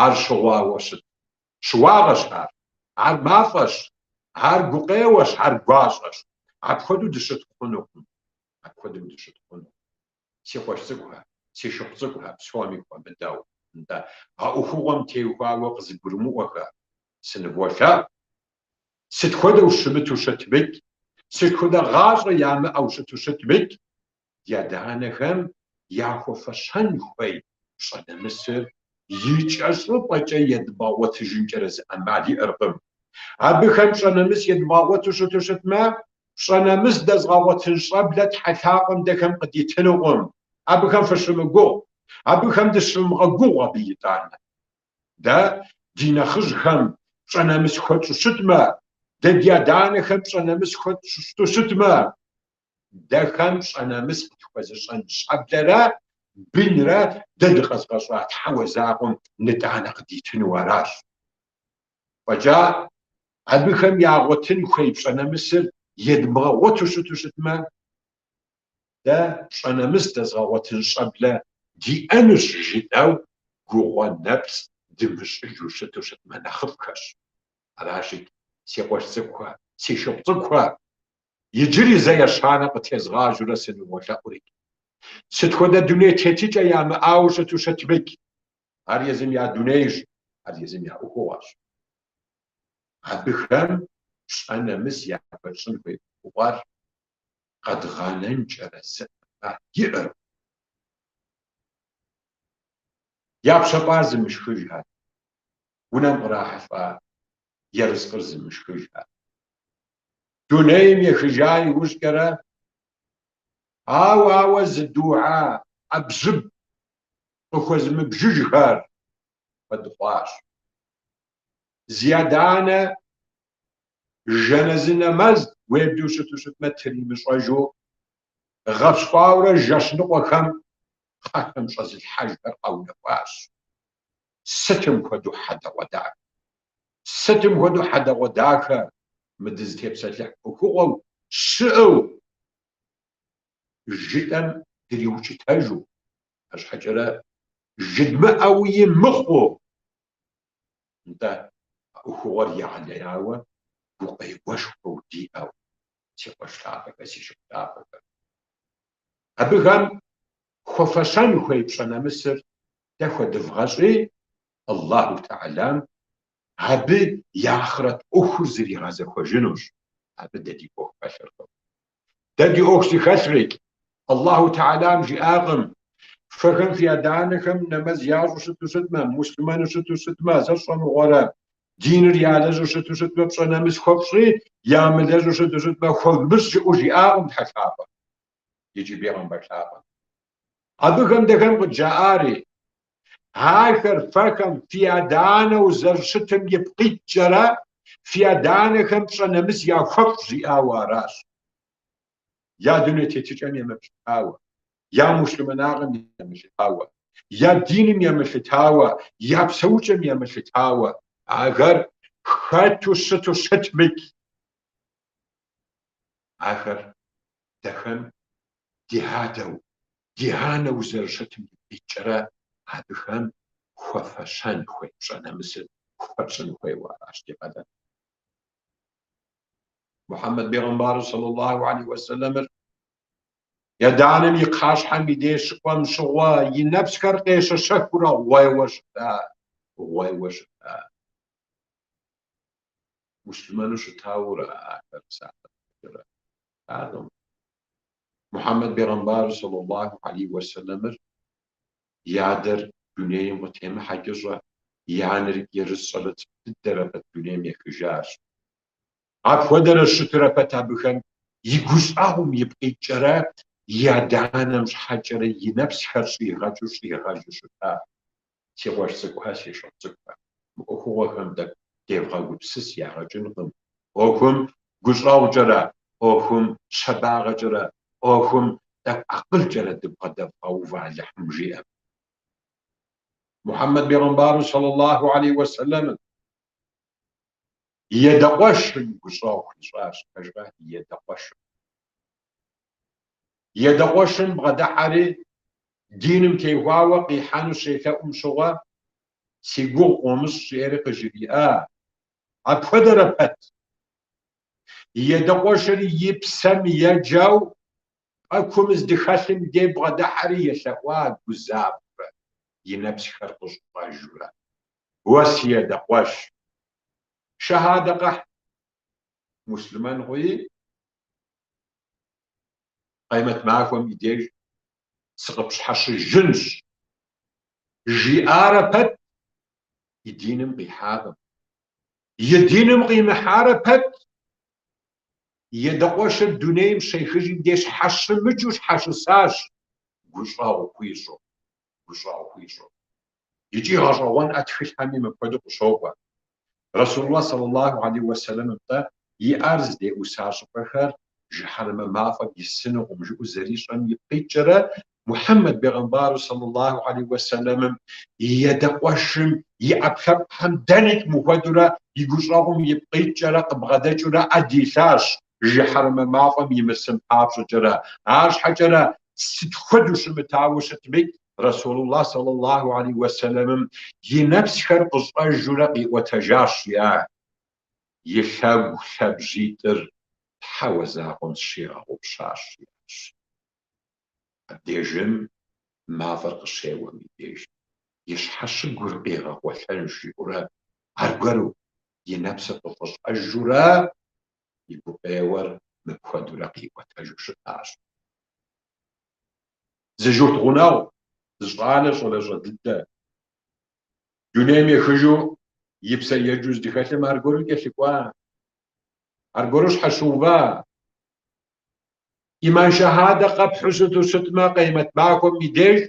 Ар щыгъуауэ щыт. Щыуагъэщ ар. Ар мафӏэщ, ар гукъеуэщ, ар гуащӏэщ. Апхуэдэу дыщыт хъунукъым. Апхуэдэу дыщыт хъунукъым. Си къуэш цӏыкӏухэ, си шыпхъу цӏыкӏухэ, псоми хуэмыдэу. Нтӏэ, а ӏуэхугъуэм теухуауэ къызыгурымыӏуэхэ, сыныволъэӏу. Сыт хуэдэу щымыту щытмикӏ, сыт хуэдэ гъащӏэ ямыӏэу щыту щытмикӏ, ди адэ-анэхэм яхуэфэщэн хуей пщӏэ нэмысыр икӏэщӏыпӏэкӏэ едмыгъэгъуэтыжынкӏэрэ зы ӏэмал иӏэркъым. Абыхэм пщӏэ нэмыс едмыгъэгъуэту щыту щытмэ, пщӏэ нэмыс дэзгъэгъуэтын щӏэблэ Тхьэ лъапӏэм дэхэм къыдитынукъым. Абыхэм фыщымыгугъ, абыхэм дыщывмыгъэгугъ абы итӏанэ. Дэ ди нэхъыжьхэм пщӏэ нэмыс хуэтщӏу щытмэ, дэ ди адэ-анэхэм пщӏэ нэмыс хуэтщӏу щытмэ, Дэхэм пщӏэ нэмыс къытхуэзыщӏэн щӏэблэрэ бынрэ дэ дыкъэзгъэщӏа Тхьэуэ закъуэм нытӏанэ къыдитыну аращ. Фӏэкӏа, абыхэм ягъуэтын хуей пщӏэ нэмысыр едмыгъэгъуэту щыту щытмэ, дэ пщӏэ нэмыс дэзгъэгъуэтын щӏэблэ диӏэнущ жытӏэу гугъэ нэпцӏ дымыщӏыжу щыту щытмэ нэхъыфӏхэщ. Аращи, си къуэш цӏыкӏухэ, си шыпхъу цӏыкӏухэ, иджыри зэ ещанэ къытезгъажьэурэ сыныволъэӏурикӏ. Сыт хуэдэ дуней тетыкӏэ ямыӏауэ щыту щытмикӏ, ар езым я дунейщ, ар езым я ӏуэхугъуэщ. Абыхэм пщӏэ нэмыс яхуэтщӏын хуей ӏуэхугъуэр къэдгъэнэнкӏэрэ зы ӏэмал иӏэркъым. Япщэфӏар зымышхыжхэр, унэм кърахьэлӏа ерыскъыр зымышхыжхэр. Дунейм ехыжа иужькӏэрэ, ауэ ауэ зы дугьэ ӏэбжьыб къыхуэзымыбжыжхэр куэд хъуащ. Зи адэ-анэ жэназы нэмэз уеблэу щыту щытмэ тримыщӏэжу гъэпщкӏуаурэ жэщ ныкъуэхэм кхъэхэм щӏэзылъхьэжхэр къэунэхуащ. Сытым хуэдэу хьэдэгъуэдахэ! Сытым хуэдэу хьэдэгъуэдахэ мы дызытепсэлъыхь ӏуэхугъуэу щыӏэу жытӏэм дриукӏытэжу, арщхьэкӏэрэ жыдмыӏэуи мыхъуу, нтӏэ, а ӏуэхугъуэр егъэлеяуэ гукъеуэшхуэу диӏэу, си къуэш лъапӏэхэ, си шыпхъу лъапӏэхэ. Абыхэм хуэфэщэн хуей пщӏэ нэмысыр дэ хуэдывгъэщӏи, Аллаху Тэхьэлам абы и ахърэт ӏуэхур зригъэзэхуэжынущ. Абы дэ ди ӏуэху хэлъыркъым. Дэ ди ӏуэху зыхэлърикӏ. Аллаху Тэхьэлам жиӏакъым, Фэхэм фи адэ-анэхэм нэмэз ящӏу щыту щытмэ, муслъымэну щыту щытмэ, сэ сщӏэ мыгъуэрэ, диныр ялэжьу щыту щытмэ, пщӏэ нэмыс хуэфщӏи, ямылэжьу щыту щытмэ, хуэвмыщӏ жыӏэу жиӏакъым Тхьэ лъапӏэм икӏи бегъымбар лъапӏэм. Абыхэм дэхэм къыджаӏари, ахэр фэхэм фи адэ-анэу зэрыщытым ипкъ иткӏэрэ, фи адэ-анэхэм пщӏэ нэмыс яхуэфщӏ жиӏауэ аращ. Я дуней тетыкӏэм емылъытауэ, я муслъымэнагъэм емылъытауэ, я диным емылъытауэ, я псэукӏэм емылъытауэ, ахэр хэту щыту щытмикӏ. Ахэр дэхэм ди адэу, ди анэу зэрыщытым ипкъ иткӏэрэ абыхэм хуэфэщэн хуей пщӏэ нэмысыр хуэтщӏын хуейуэ аращ ди къалэн. Мухьэммэд бегъымбарыр сэллаллаху алейхи уэсэлэмыр и адэ-анэм и кхъащхьэм и деж щыкӏуэм щыгъуэ и нэпсхэр къещэщэхыурэ гъуейуэ щыта, гъуейуэ щыта. Муслъымэну щытауэрэ ахэр псалъэ щхьэкӏэрэ аркъым. Мухьэммэд бегъымбарыр сэллаллаху алейхи уэсэлэмыр и адэр дунейм къытемыхьэ кӏыщӏэ, и анэр ерыс щӏалэ цӏыкӏу дыдэрэ пэт дунейм ехыжащ. Апхуэдэрэ щытырэ пэт абыхэм и гущӏэгъум ипкъ иткӏэрэ и адэ-анэм щхьэкӏэрэ и нэпсхэр щӏигъэкӏыу щӏигъэжу щыта. Си къуэш цӏыкӏухэ, си шыпхъу цӏыкӏухэ, мы ӏуэхугъуэхэм тӏэкӏу девгъэгупсыс ягъэ кӏынкъым. ӏуэхум гущӏэгъукӏэрэ, ӏуэхум щабагъэкӏэрэ, ӏуэхум тӏэкӏу акъылкӏэрэ дыбгъэдэвгъэувэ Алыхьым жиӏэм. Мухьэммэд бегъымбару сэллаллаху алейхи уэсэлэмым и адэкъуэшым гущӏэгъу хуищӏащ, пэжкъэ? И адэкъуэшым. И адэкъуэшым бгъэдыхьэри, диным теухуауэ къихьэну щелъэӏум щыгъуэ, си гугъу къомыщӏ жиӏэри къыжриӏа. Апхуэдэрэ пэт. И адэкъуэшыр и псэм еджэу пӏэкум здыхэлъым дей бгъэдыхьэри елъэӏуа гузавэурэ, и нэпсхэр къыщӏэжурэ. Уэ си адэкъуэш, шэхьадэ къэхь, муслъымэн хъуи, къемэт махуэм и деж сыкъыпщхьэщыжынщ, жиӏарэ пэт, и диным къихьакъым. И диным къимыхьарэ пэт, и адэкъуэшыр дунейм щехыжым деж щхьэщымыкӏыу щхьэщысащ, гущӏэгъу хуищӏу, гущӏэгъу хуищӏу. Икӏи гъэщӏэгъуэнӏэ тхылъхэми мыпхуэдэу къыщокӏуэ. Расулуллах сэллаллаху алейхи уэсэлэмым-тӏэ и ӏэр здеӏуса щӏыпӏэхэр жыхьэнэмэ мафӏэм исынукъым жыӏэу зэрищӏэм ипкъ иткӏэрэ, Мухьэммэд бегъымбару сэллаллаху алейхи уэсэлэмым и адэкъуэшым и ӏэпкълъэпкъхэм дэнэкӏ мыхуэдэурэ и гущӏэгъум ипкъ иткӏэрэ къыбгъэдэкӏыурэ ӏэ дилъащ. жыхьэрмэ мафӏэм имысын папщӏэкӏэрэ. Арщхьэкӏэрэ сыт хуэдэу щымытауэ щытми, Расулуллах саллаллаху алейхи уэсэлэмым и нэпсхэр къыщӏэжурэ къиӏуэтэжащ, жиӏа, и лъэгу лъэбжьитӏыр Тхьэуэ закъуэм сщигъэгъупщащ, жиӏащ. Абдежым мафӏэр къыщеуэм и деж и щхьэщыгур къигъэкъуэлъэн жиӏэурэ аргуэру и нэпсыр къыфӏыщӏэжурэ и гукъеуэр мыпхуэдурэ къиӏуэтэжу щытащ. Зы журт гъунэгъу, зы щӏалэ щӏалэщӏэ дыдэ, дунейм ехыжу и псэр еджэу здыхэлъым аргуэру кӏэлъыкӏуа, аргуэру щхьэщыува. Иман шэхьадэ къэпхьу щыту щытмэ, къемэт махуэм и деж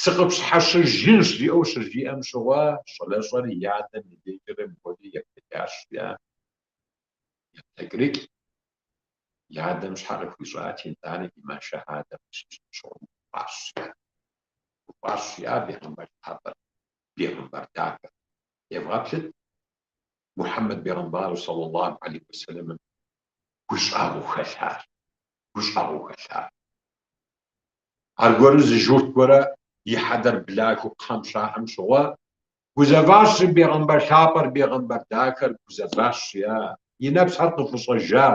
сыкъыпщхьэщыжынщ, жиӏэу щыжиӏэм щыгъуэ, щӏалэщӏэр и адэм и дежкӏэрэ мыпхуэдэу еплъэкӏащ, жиӏа. Еплъэкӏрикӏ, и адэм щхьэ къыхуищӏати, итӏанэ иман шэхьадэ къыщищӏым щыгъуэ гуфӏащ, жиӏа. Гуфӏащ, жиӏа бегъымбар лъапӏэр, бегъымбар дахэр. Евгъэплъыт Мухьэммэд бегъымбару саллаллаху алейхи уэсэлэмым гущӏэгъуу хэлъар, гущӏэгъуу хэлъар. Аргуэру зы журт гуэрэ и хьэдэр блахыу кхъэм щахьым щыгъуэ, гузэващ жи бегъымбар лъапӏэр, бегъымбар дахэр гузэващ, жиӏа, и нэпсхэр къыфӏыщӏэжа,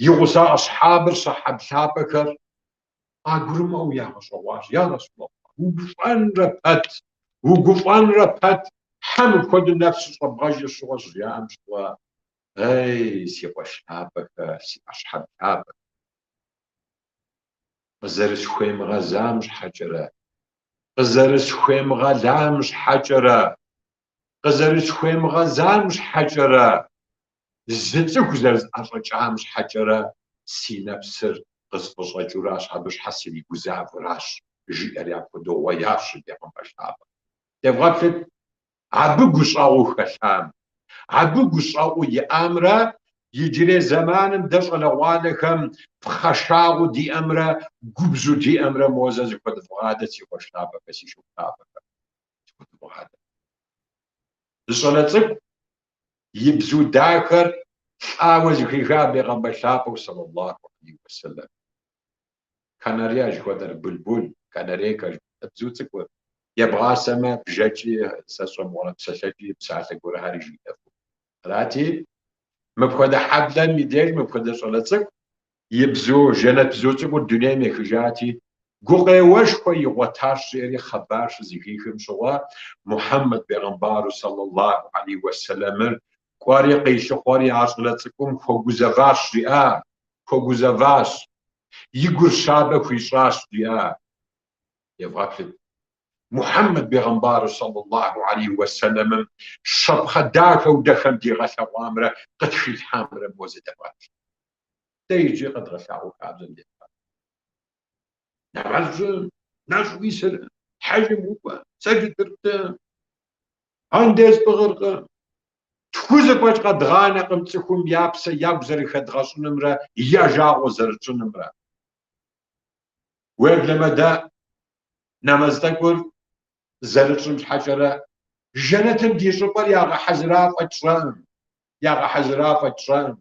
и гъуса асхьабыр, сэхьаб лъапӏэхэр къагурымыӏуэу ягъэщӏэгъуащ. Я Расулаллах, угуфӏэнрэ пэт, угуфӏэнрэ пэт, хьэ мыпхуэдэу нэпс щӏэбгъэжыр щыгъуэ щыжаӏэм щыгъуэ, эй, си къуэш лъапӏэхэ, си асхьаб лъапӏэхэ, къызэрысхуемыгъэзам щхьэкӏэрэ, къызэрысхуемыгъэлам щхьэкӏэрэ, къызэрысхуемыгъэзам щхьэкӏэрэ, зы цӏыху зэрызӏэщӏэкӏам щхьэкӏэрэ си нэпсыр къысфӏыщӏэкӏыуращ, абы щхьэ сригузавэуращ, жиӏэри апхуэдэу гъуеящ бегъымбар лъапӏэр. Девгъэплъыт, абы гущӏэгъуу хэлъам, абы гущӏэгъуу иӏамрэ иджырей зэманым дэ щӏалэгъуалэхэм пхъашагъэу диӏэмрэ губжьу диӏэмрэ моуэ зэ зыхуэдывгъадэ, си къуэш лъапӏэхэ, си шыпхъу лъапӏэхэ, зыхуэдывгъадэ. Зы щӏалэ цӏыкӏу и бзу дахэр лӏауэ зыхиха бегъымбар лъапӏэу саллаллаху алейхи уэсэлэм. Канаря жыхуэтӏэр, булбул, канарейка жыхуэтӏэр, бзу цӏыкӏур ебгъасэмэ, бжэкӏи, сэ сщӏэмыгъуэрэ псэлъэкӏи, псалъэ гуэрхэри жиӏэфу. Арати, мыпхуэдэ хьэблэм и деж мыпхуэдэ щӏалэ цӏыкӏу и бзу, жэнэт бзу цӏыкӏур дунейм ехыжати, гукъеуэшхуэ игъуэтащ, жиӏэри хъыбар щызэхихым щыгъуэ, Мухьэммэд бегъымбару саллаллаху алейхи уэсэлэмыр кӏуэри къилъыхъуэри а щӏалэ цӏыкӏум хуэгузэващ, жиӏа, хуэгузэващ, и гур щабэ хуищӏащ, жиӏа. Евгъэплъыт. Мухьэммэд бегъымбару саллаллаху алейхи уэсэлэмым щапхъэ дахэу дэхэм дигъэлъэгъуамрэ къытхилъхьамрэ моуэ зэ девгъэплъ. Дэ иджы къэдгъэлъагъуэ хабзэм девгъэплъ. Нэмэз щӏы, нэщӏ уисыр, хьэжым укӏуэ, сэджытыр пты, андез пӏыгъыркъэ. Тхузэфӏэкӏ къэдгъанэкъым цӏыхум я псэ ягу зэрыхэдгъэщӏынымрэ я жагъуэ зэрытщӏынымрэ. Уеблэмэ дэ нэмэз тӏэкӏур зэрытщӏым щхьэкӏэрэ жэнэтым ди щӏыпӏэр ягъэхьэзыра фӏэкӏ тщӏэкъым. Ягъэхьэзыра фӏэкӏ тщӏэкъым.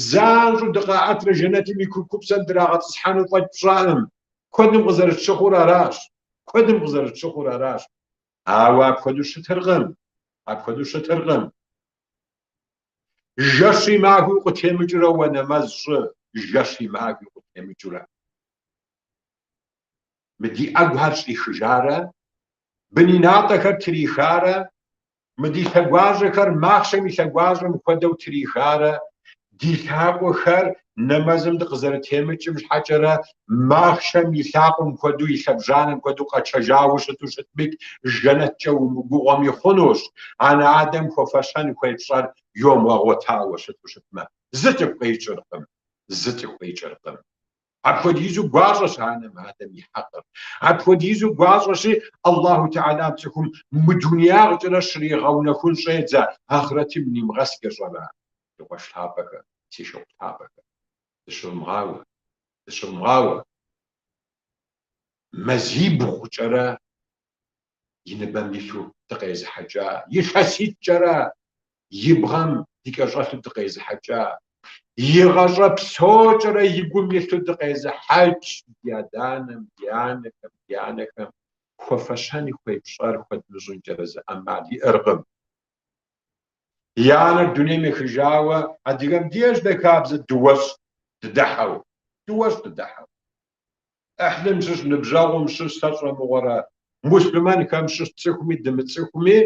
Занщӏэу дыкъаӏэтрэ жэнэтым и курыкупсэм драгъэтӏысхьэну фӏэкӏ пщӏэкъым. Куэдым къызэрытщыхъур аращ. Куэдым къызэрытщыхъур аращ. Ауэ апхуэдэу щытыркъым. Апхуэдэу щытыркъым. Жэщи махуи укъытемыкӏыурэ уэ нэмэз щӏы, жэщи махуи укъытемыкӏыурэ. Мы ди ӏэгухэр щӏихыжарэ, бын и натӏэхэр трихарэ, Мы ди лъэгуажьэхэр махъшэм и лъэгуажьэм хуэдэу трихарэ, ди лъакъуэхэр нэмэзым дыкъызэрытемыкӏым щхьэкӏэрэ махъшэм и лъакъуэм хуэдэу, и лъэбжьанэм хуэдэу къэчэжауэ щыту щытмикӏ, жэнэткӏэ умыгугъуэми хъунущ, анэ-адэм хуэфэщэн хуей пщӏэр йомыгъэгъуэтауэ щыту щытмэ. Зы цӏыху къикӏыркъым, зы цӏыху къикӏыркъым. Апхуэдизу гуащӏэщ анэм адэм и хьэкъыр. Апхуэдизу гуащӏэщи, Аллаху Тэхьэлам цӏыхум мы дунеягъкӏэрэ щригъэунэхун щӏедзэ, ахърэтым нимыгъэскӏэ щӏэра, си къуэш лъапӏэхэ, си шыпхъу лъапӏэхэ. Дыщывмыгъауэ, дыщывмыгъауэ. Мазибгъукӏэрэ и ныбэм илъу дыкъезыхьэкӏа, илъэситӏкӏэрэ и бгъэм дыкӏэщӏэлъу дыкъезыхьэкӏа. Игъащӏэ псокӏэрэ и гум илъу дыкъезыхьэкӏ ди адэ-анэм, ди анэхэм, ди анэхэм хуэфэщэн хуей пщӏэр хуэдмыщӏынкӏэрэ зы ӏэмал иӏэркъым. И анэр дунейм ехыжауэ адыгэм диӏэщ дэ хабзэ дыуэщӏ дыдыхьэу, дыуэщӏ дыдыхьэу. ӏыхьлым щыщ, ныбжьэгъум щыщ, сэ сщӏэ мыгъуэрэ, муслъымэнхэм щыщ тцӏыхуми дымыцӏыхуми,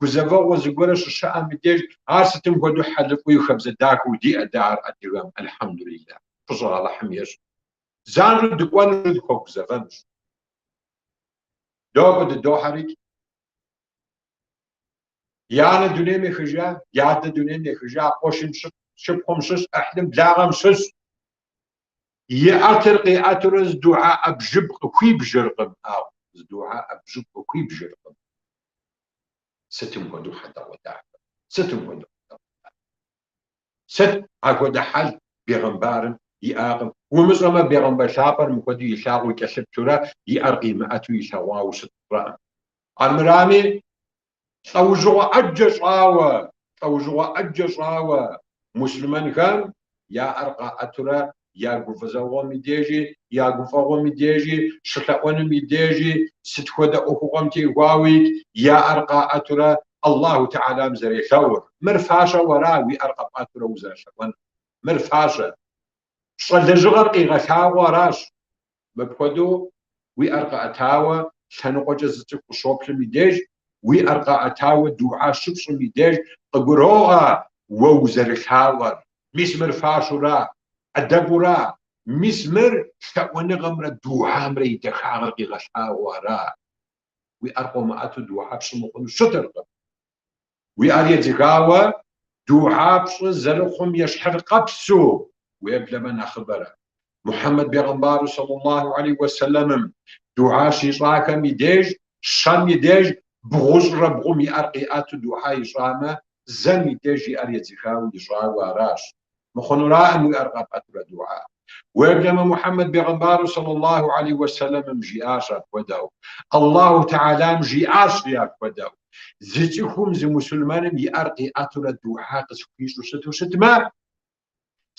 гузэвэгъуэ зыгуэрэ щыщыӏэм и деж, ар сытым хуэдэу хьэлыфӏуи хабзэ дахэу диӏэ дэ ар адыгэм, альхьэмдулиллах, фӏыщӏэ Алыхьым ещӏ. Занщӏэу дыкӏуэнущ, дыхуэгузэвэнущ. Докӏуэ дыдохьэрикӏ. И анэ дунейм ехыжа, и адэ дунейм ехыжа, къуэшым шыпхъум щыщ, ӏыхьлым благъэм щыщ. И ӏэтыр къиӏэтурэ зы дугьэ ӏэбжьыб къыхуибжыркъым, ӏагъу, зы дугьэ ӏэбжьыб къыхуибжыркъым. Сытым хуэдэу хьэдэгъуэдахэ, сытым хуэдэу хьэдэгъуэдахэ. Сыт апхуэдэ хьэл бегъымбарым иӏакъым. Умыщӏэмэ, бегъымбар лъапӏэр мыпхуэдэу илъагъуу кӏэлъыплъурэ и ӏэр къимыӏэту илъэгъуауэ щытщӏэкъым. Армырами, лӏэужьыгъуэ ӏэджэ щӏауэ, лӏэужьыгъуэ ӏэджэ щӏауэ муслъымэнхэм я ӏэр къаӏэтурэ я гузэвэгъуэм и дежи, я гуфӏэгъуэм и дежи, щылъэӏуэным и дежи, сыт хуэдэ ӏуэхугъуэм теухуауи я ӏэр къаӏэтурэ Аллаху Тэхьэлам зэрелъэӏур. Мыр фащэу ара уи ӏэр къэпӏэтурэ узэрылъэӏуэнур? Мыр фащэ. Пщӏэ лэжьыгъэр къигъэлъагъуэу аращ. Мыпхуэдэу уи ӏэр къэӏэтауэ лъэныкъуэкӏэ зы цӏыху къыщоплъым и деж, уи ӏэр къэӏэтауэ дугьэ щыпщӏым и деж къыгуроӏуэ уэ узэрылъаӏуэр. Мис мыр фащэура, ӏэдэбура, мис мыр лъэӏуэныгъэмрэ дугьэмрэ и дахагъэр къигъэлъагъуэу ара. Уи ӏэр къомыӏэту дугьэ пщӏы мыхъуну щытыркъым. Уи ӏэр едзыхауэ дугьэ пщӏы зэрыхъум ещхьыркъэпсу, уеблэмэ нэхъыбэрэ. Мухьэммэд бегъымбару сэллаллаху алейхи уэсэлэмым дугьэ щищӏахэм и деж, щэм и деж бгъущӏрэ бгъум и ӏэр къиӏэту дугьэ ищӏамэ, зэм и деж и ӏэр едзыхауэ ищӏауэ аращ. Мыхъунураӏым уи ӏэр къэпӏэтурэ дугьэ. Уеблэмэ Мухьэммэд бегъымбару сэллаллаху алейхи уэсэлэмым жиӏащ апхуэдэу. Аллаху Тэхьэлам жиӏащ апхуэдэу. Зы цӏыхум, зы мусульмэным и ӏэр къиӏэтурэ дугьэ къысхуищӏу щыту щытмэ,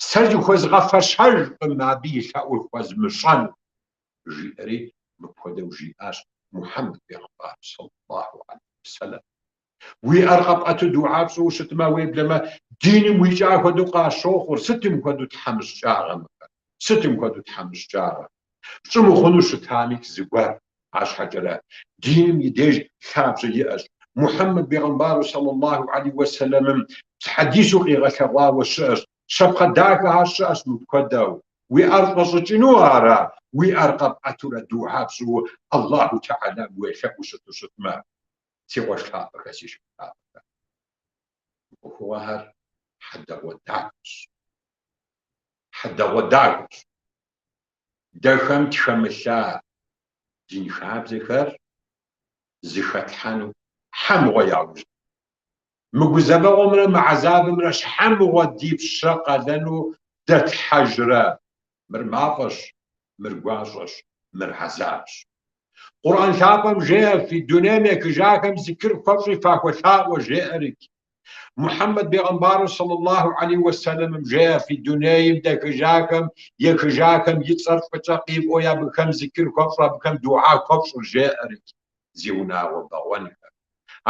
сэ зыхуэзгъэфэщэжкъым абы и лъэӏур хуэзмыщӏэну, жиӏэри мыпхуэдэу жиӏащ Мухьэммэд бегъымбару сэллаллаху алейхи уэсэлэм. Уи ӏэр къэпӏэту дугьэ пщӏыуэ щытмэ, уеблэмэ, диным уикӏа хуэдэу къащохъур, сытым хуэдэу тхьэмыщкӏагъэ мыхэр, сытым хуэдэу тхьэмыщкӏагъэ. Пщӏы мыхъуну щытами зыгуэр, арщхьэкӏэрэ, диным и деж лъабжьэ иӏэщ. Мухьэммэд бегъымбару сэллаллаху алейхи уэсэлэмым хьэдису къигъэлъэгъуауэ щыӏэщ, щапхъэ дахэхэр щыӏэщ мыпхуэдэу. Уи ӏэр фӏэщӏыкӏыну ара, уи ӏэр къэпӏэтурэ дугьэ пщӏыуэ Аллаху Тэхьэлам уелъэӏуу щыту щытмэ? Си къуэш лъапӏэхэ, си шыпхъу лъапӏэхэ, мы ӏуэхугъуэхэр хьэдэгъуэдахэщ. Хьэдэгъуэдахэщ. Дэхэм тхэмылъа дин хабзэхэр зыхэтлъхьэну щхьэ мыгъуэ яужь. Мы гузэвэгъуэмрэ мы гьэзабымрэ щхьэ мыгъуэ ди пщэ къалэну дэтлъхьэжрэ? Мыр мафӏэщ, мыр гуащӏэщ, мыр гьэзабщ. Къурӏэн лъапӏэм жеӏэ, фи дунейм ехыжахэм зикр хуэфщӏи фахуэлъаӏуэ, жеӏэрикӏ. Мухьэммэд бегъымбару сэллаллаху алейхи уэсэлэмым жеӏэ, фи дунейм дэхыжахэм, ехыжахэм и цӏэр фӏыкӏэ къифӏуи абыхэм зикр хуэфщӏ, абыхэм дугьэ хуэфщӏ, жеӏэрикӏ. Зи унагъуэ бэгъуэнхэ,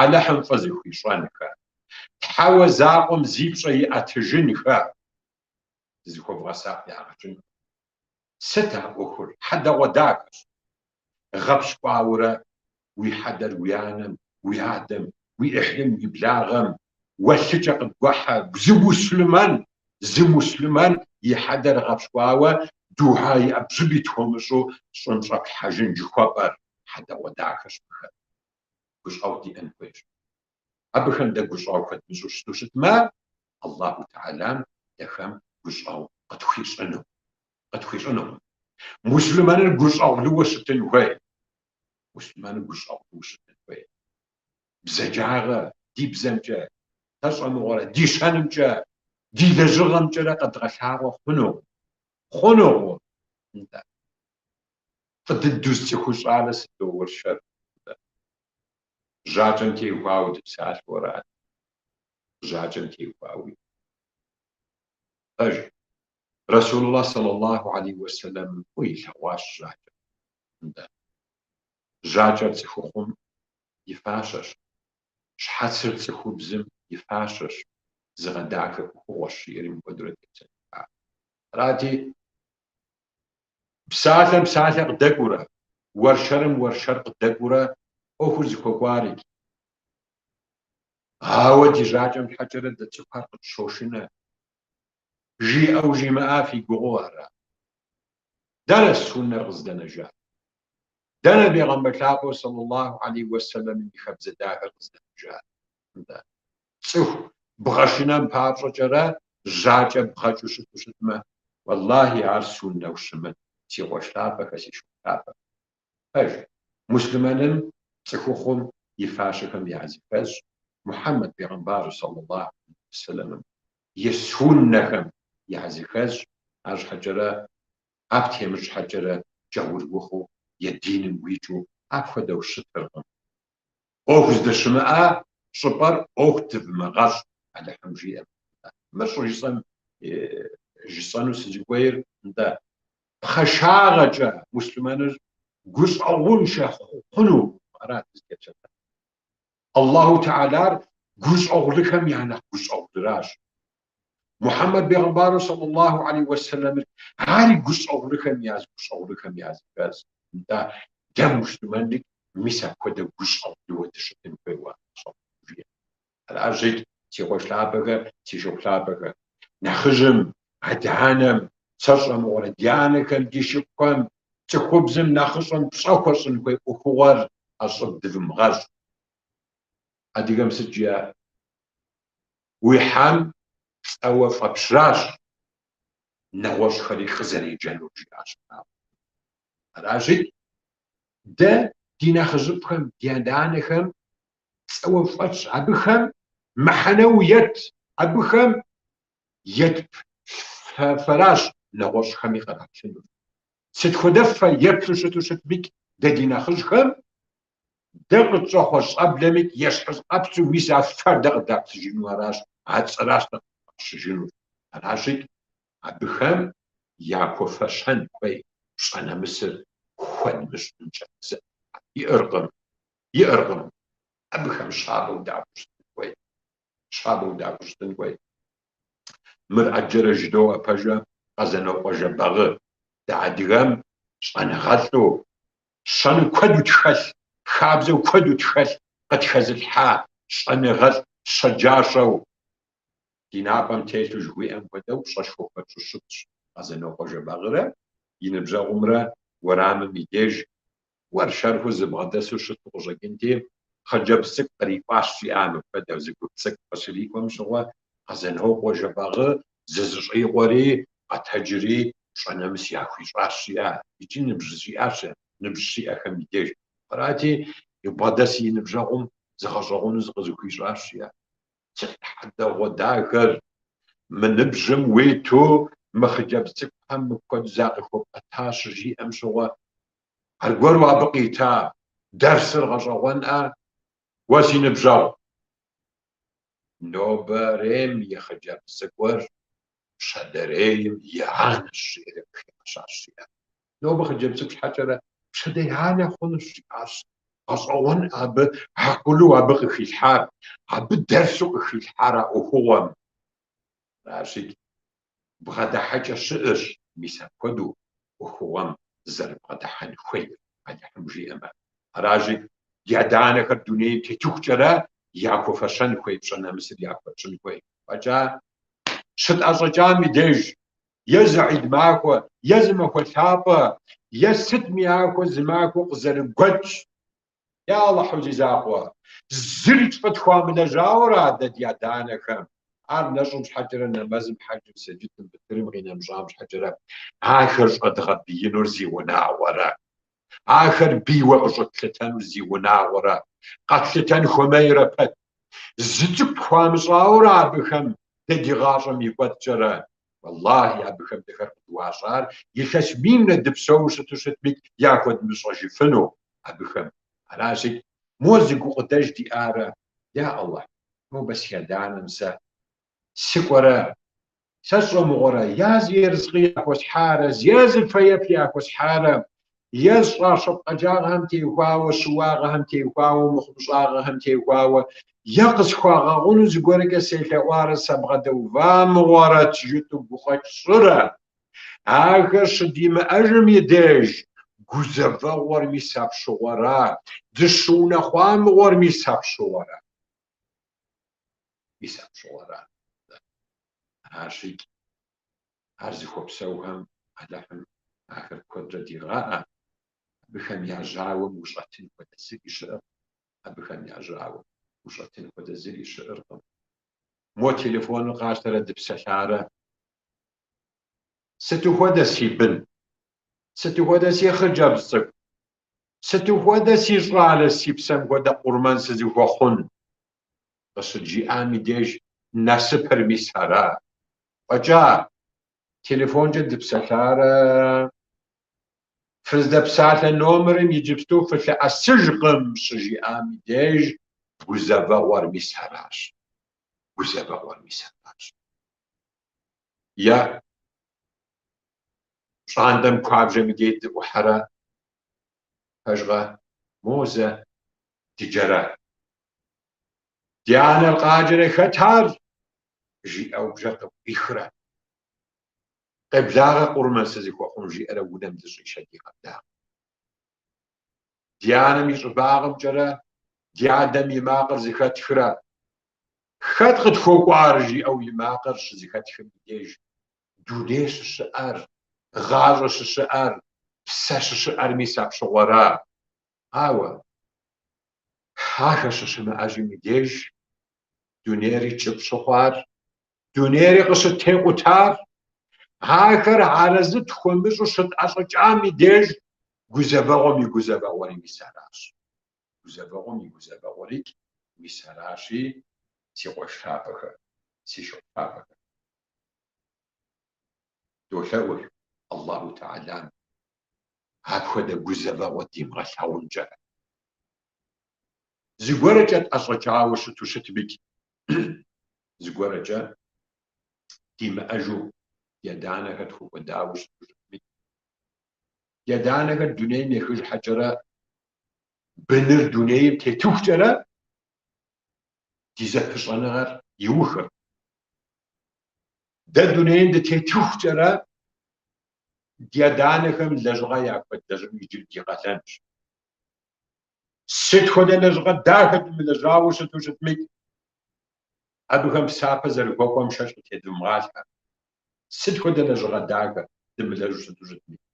Алыхьым фӏы зыхуищӏэнхэ, Тхьэуэ закъуэм зи пщӏэ иӏэтыжынхэ, зыхуэвгъэсакъ ягъэ кӏынкъым. Сыт а ӏуэхур? Хьэдэгъуэдахэщ. Гъэпщкӏуаурэ уи хьэдэр уи анэм, уи адэм, уи ӏыхьлым, уи благъэм уэ лъыкӏэ къыбгуэхьэ зы муслъымэн, зы муслъымэн и хьэдэр гъэпщкӏуауэ дугьэ и ӏэбжьыби тхуэмыщӏу щӏым щӏэплъхьэжын жыхуэпӏэр хьэдэгъуэдахэщ мыхэр. Гущӏэгъу диӏэн хуейщ. Абыхэм дэ гущӏэгъу хуэдмыщӏу щыту щытмэ, Аллаху Тэхьэлам дэхэм гущӏэгъу къытхуищӏыну. Къытхуищӏынукъым. Муслъымэныр гущӏэгъулыуэ щытын хуей. Муслъымэныр гущӏэгъулыуэ щытын хуей. Бзаджагъэ ди бзэмкӏэ, сэ сщӏэ мыгъуэрэ, ди щэнымкӏэ, ди лэжьыгъэмкӏэрэ къэдгъэлъагъуэ хъунукъым. Хъунукъым. Нтӏэ. Фӏы дыдэу сцӏыху щӏалэ сыдоуэршэр. Жьакӏэм теухуауэ дыпсалъэу арат. Жьакӏэм теухуауи. Пэж. Расулуллах саллаллаху алейхи уэсэлэмым фӏыуэ илъэгъуащ жьакӏэр. Нтӏэ. Жьакӏэр цӏыхухъум и фащэщ. Щхьэцыр цӏыхубзым и фащэщ, зыгъэдахэ ӏуэхугъуэщ, жиӏэри мыпхуэдэурэ тепсэлъыхьа. Арати, псалъэм псалъэ къыдэкӏуурэ, уэршэрым уэршэр къыдэкӏуурэ ӏуэхур зыхуэкӏуарикӏ. Ауэ ди жьакӏэм щхьэкӏэрэ дэ цӏыхухэр къытщошынэ. Жиӏэу жимыӏа фи гугъэу ара? Дэнэ суннэр къыздэнэжар? Дэнэ бегъымбар лъапӏэу саллаллаху алейхи уэсэлэмым и хабзэ дахэр къыздэнэжар? Нтӏэ, цӏыху бгъэшынэм папщӏэкӏэрэ жьакӏэ бгъэкӏыу щыту щытмэ, уэллахи ар суннэу щымыт, си къуэш лъапӏэхэ, си шыпхъу лъапӏэхэ. Пэж, муслъымэным цӏыхухъум и фащэхэм языхэзщ Мухьэммэд бегъымбару саллаллаху алейхи уэсэлэмым и суннэхэм языхэзщ, арщхьэкӏэрэ ар птемыщӏ щхьэкӏэрэ джаур ухъуу е диным уикӏыу апхуэдэу щытыркъым. ӏуэху здэщымыӏэ щӏыпӏэр ӏуэху дывмыгъэщӏ, Алыхьым жиӏэм. Мыр щӏыжысӏэм жысӏэну сызыхуейр, нтӏэ, пхъашагъэкӏэ муслъымэныр гущӏэгъуншэ хъуну арат дызытепсэлъыхьыр. Аллаху Тэхьэлар гущӏэгъулыхэм я нэхъ гущӏэгъулыращ. Мухьэммэд бегъымбару саллаллаху алейхи уэсэлэмыр ари гущӏэгъулыхэм яз гущӏэгъулыхэм языхэз. Нтӏэ, дэ муслъымэнри мис апхуэдэ гущӏэгъулыуэ дыщытын хуейуэ жиӏэ. Аращи, си къуэш лъапӏэхэ, си шыпхъу лъапӏэхэ, нэхъыжьым, адэ-анэм, сэ сщӏэмыгъуэрэ ди анэхэм, ди шыпхъухэм, цӏыхубзым нэхъыщӏэм пщӏэ хуэщӏын хуей ӏуэхугъуэр ӏэщӏыб дывмыгъэщӏ. Адыгэм сыт жиӏэ? Уи хьэм цӏэуэ фӏэпщращ, нэгъуэщӏхэри къызэреджэнур, жиӏащ. Аращи, дэ ди нэхъыжьыфӏхэм, ди адэ-анэхэм цӏэуэ фӏэтщ, абыхэм мыхьэнэу ет, абыхэм етп фэращ нэгъуэщӏхэми къраплъынур. Сыт хуэдэ фэ еплъу щыту щытмикӏ дэ ди нэхъыжьхэм, дэ къытщӏэхъуэ щӏэблэмикӏ ещхьыркъабзэу мис а фэр дэ къыдаплъыжыну аращ, а цӏэращ дэ къытфӏащыжынур. Аращи, абыхэм яхуэфэщэн хуей пщӏэ нэмысыр хуэдмыщӏынкӏэ зы иӏэркъым. Иӏэркъым. Абыхэм щабэу дахущытын хуей. Щабэу дахущытын хуей. Мыр ӏэджэрэ жыдоӏэ пэжэ Къэзанокъуэ Жэбагъы. Дэ адыгэм щӏэныгъэлӏу, щэну куэду тхэлъ, хабзэу куэду тхэлъ къытхэзылъхьа щӏэныгъэлӏ щэджащэу ди напӏэм телъу жыхуиӏэм хуэдэу пщӏэшхуэ хуэтщӏу щытщ Къэзанокъуэ Жэбагъырэ и ныбжьэгъумрэ уэрамым и деж Уэршэрхэу зыбгъэдэсу щыту къыщӏэкӏынти, хъыджэбз цӏыкӏу кърикӏуащ, жиӏа мыпхуэдэу, зы гуп цӏыкӏу къыщрикӏуэм щыгъуэ, Къэзанокъуэ Жэбагъы зызыщӏикъуэри, къэтэджри, пщӏэ нэмыс яхуищӏащ, жиӏа, икӏи ныбжь сиӏащ, ныбжь сиӏэхэм и деж. Арати, бгъэдэс и ныбжьэгъум зыгъэщӏэгъуэну зыкъызыхуищӏащ, жиӏа. Сыт хьэдэгъуэдахэр, мы ныбжьым уиту мы хъыджэбз цӏыкӏухэм мыпхуэдэу закъыхуэпӏэта щыжиӏэм щыгъуэ, Аргуэру абы къита дэрсыр гъэщӏэгъуэнӏэ, уэ си ныбжьэгъу. Нобэрейм и хъыджэбз цӏыкӏур пщэдэрейм и анэщ, жиӏэри къыхигъэщащ, жиӏэ. Нобэ хъыджэбз цӏыкӏу щхьэкӏэрэ пщэдей анэ хъунущ, жиӏащ. Гъэщӏэгъуэн абы акъылу абы къыхилъхьар, абы дэрсу къыхилъхьар а ӏуэхугъуэм. Аращи, бгъэдыхьэкӏэ щыӏэщ, мис апхуэдэу ӏуэхугъуэм зэрыбгъэдыхьэн хуейр, Алыхьым жиӏэмэ. Аращи, ди адэ-анэхэр дунейм тетыхукӏэрэ яхуэфэщэн хуей пщӏэ нэмысыр яхуэтщӏын хуей. Фӏэкӏа, щытӏэщӏэкӏам и деж, е зы гьид махуэ, е зы махуэ лъапӏэ, е сытми ахуэ зы махуэ къызэрыгуэкӏ, Я Алыхьу зи закъуэ, зыри фӏы тхуамылэжьауэра дэ ди адэ-анэхэм? Ар нэщӏым щхьэкӏэрэ, нэмэзым, хьэджым, сэджытым, бытырым къинэмыщӏам щхьэкӏэрэ, ахэр щӏэдгъэбиинур зи унагъуэрэ? Ахэр бийуэ къыщӏэтлъытэнур зи унагъуэрэ? Къэтлъытэн хуэмейрэ пэт? Зы цӏыкӏу тхуамыщӏауэра абыхэм дэ ди гъащӏэм и кӏуэцӏкӏэрэ? Уэллахи, абыхэм дэхэр къыдуащӏар илъэс минрэ дыпсэуу щыту щытми, яхуэдмыщӏэжыфыну абыхэм. Аращи, мо зы гукъыдэж диӏарэ, я Аллахь, нобэ си адэ-анэм сэ сыкӏуэрэ? Сэ сщӏэ мыгъуэрэ, я зы ерыскъы яхуэсхьарэ, е зы фэеплъ яхуэсхьарэ, е сщӏа щӏэпхъаджагъэхэм теухуауэ, щыуагъэхэм теухуауэ, мыхъумыщӏагъэхэм теухуауэ, е къысхуагъэгъуну зыгуэркӏэ селъэӏуарэ сабгъэдэува мыгъуэрэт жытӏэу гукъэкӏ тщӏырэ. Ахэр щыдимыӏэжым и деж гузэвэгъуэр мис апщыгъуэра, дыщыунэхъуа мыгъуэр мис апщыгъуэра. Мис апщыгъуэра. Аращикӏ ар зыхуэпсэухэм Алыхьым ахэр куэдрэ дигъэӏэ, абыхэм я жьауэм ущӏэтын хуэдэ зыри щыӏэкъым, абыхэм я жьауэм ущӏэтын хуэдэ зыри щыӏэркъым. Мо телефоныр къащтэрэ дыпсэлъарэ? Сыту хуэдэ си бын? Сыту хуэдэ си хъыджэбз цӏыкӏу? Сыту хуэдэ си щӏалэ си псэм хуэдэ къурмэн сызыхуэхъун? Къыщыджиӏам и деж насыпыр мис ара. Фӏэкӏа, телефонкӏэ дыпсэлъарэ фыздэпсалъэ номерым иджыпсту фылъэӏэсыжкъым щыжиӏам и деж гузэвэгъуэр мис аращ. Гузэвэгъуэр мис аращ. Е пщӏантӏэм куэбжэм и деж дыӏухьэрэ, пэжкъэ, мо зэ дыджэрэ. Ди анэр къаджэрэ хэт ар? жиӏэу бжэр къыӏуихрэ. Къеблагъэ къурмэн сызыхуэхъун жиӏэрэ унэм дыщӏишэ дигъэблагъэ. Ди анэм и щӏыбагъымкӏэрэ ди адэм и макъыр зэхэтхрэ. Хэт къытхуэкӏуар? жиӏэу и макъыр щызэхэтхым и деж дуней щыщыӏэр, гъащӏэ щыщыӏэр, псэ щыщыӏэр мис апщыгъуэра. Ауэ ахэр щыщымыӏэжым и деж дунейри кӏыфӏ щыхъуар, дунейри къыщыттекъутар, ахэр арэзы тхуэмыщӏу щытӏэщӏэкӏам и деж гузэвэгъуэм и гузэвэгъуэри мис аращ. Гузэвэгъуэм и гузэвэгъуэрикӏ мис аращи, си къуэш лъапӏэхэр, си шыпхъу лъапӏэхэр. Долъэӏур Аллаху Тэхьэлам апхуэдэ гузэвэгъуэ димыгъэлъагъункӏэ. Зыгуэркӏэ тӏэщӏэкӏауэ щыту щытмикӏ, зыгуэркӏэ димыӏэжу ди адэ-анэхэр тхуэкӏуэдауэ щыту щытмикӏ, ди адэ-анэхэр дунейм ехыж щхьэкӏэрэ, быныр дунейм тетыхукӏэрэ ди зэпыщӏэныгъэр иухыр. Дэ дунейм дытетыхукӏэрэ ди адэ-анэхэм лэжьыгъэ яхуэдлэжьыну иджыри ди къалэнщ. Сыт хуэдэ лэжьыгъэ дахэ дымылэжьауэ щыту щытмикӏ, абыхэм псапэ зэрыхуэкӏуэм шэч къытедвмыгъалъхьэ. Сыт хуэдэ лэжьыгъэ дахэ дымылэжьу щыту щытмикӏ.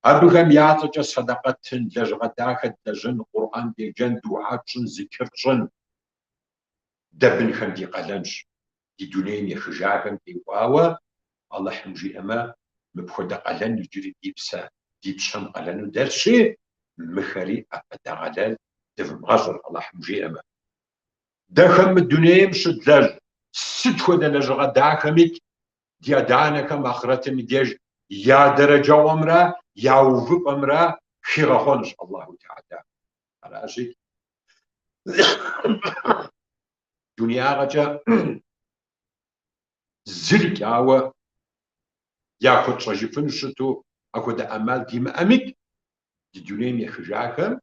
Абыхэм я цӏэкӏэ сэдэкъэ ттын, лэжьыгъэ дахэ длэжьын, Къурӏэн деджэн, духьэ тщӏын, зикр тщӏын. Дэ бынхэм ди къалэнщ, ди дунейм ехыжахэм теухуауэ, Алыхьым жиӏэмэ, мыпхуэдэ къалэн иджыри ди псэ, ди пщэм къалэну дэлъщи, мыхэри ӏэпэдэгъэлэл дывмыгъэщӏыр, Алыхьым жиӏэмэ. Дэхэм мы дунейм щыдлэжь сыт хуэдэ лэжьыгъэ дахэмикӏ ди адэ-анэхэм ахърэтым и деж я дэрэджэгъуэмрэ я увыпӏэмрэ хигъэхъуэнущ Аллаху Тэхьэлам. Аращи, дунеягъэкӏэ зырикӏ ауэ яхуэтщӏэжыфыну щыту апхуэдэ ӏэмал димыӏэмикӏ, ди дунейм ехыжахэм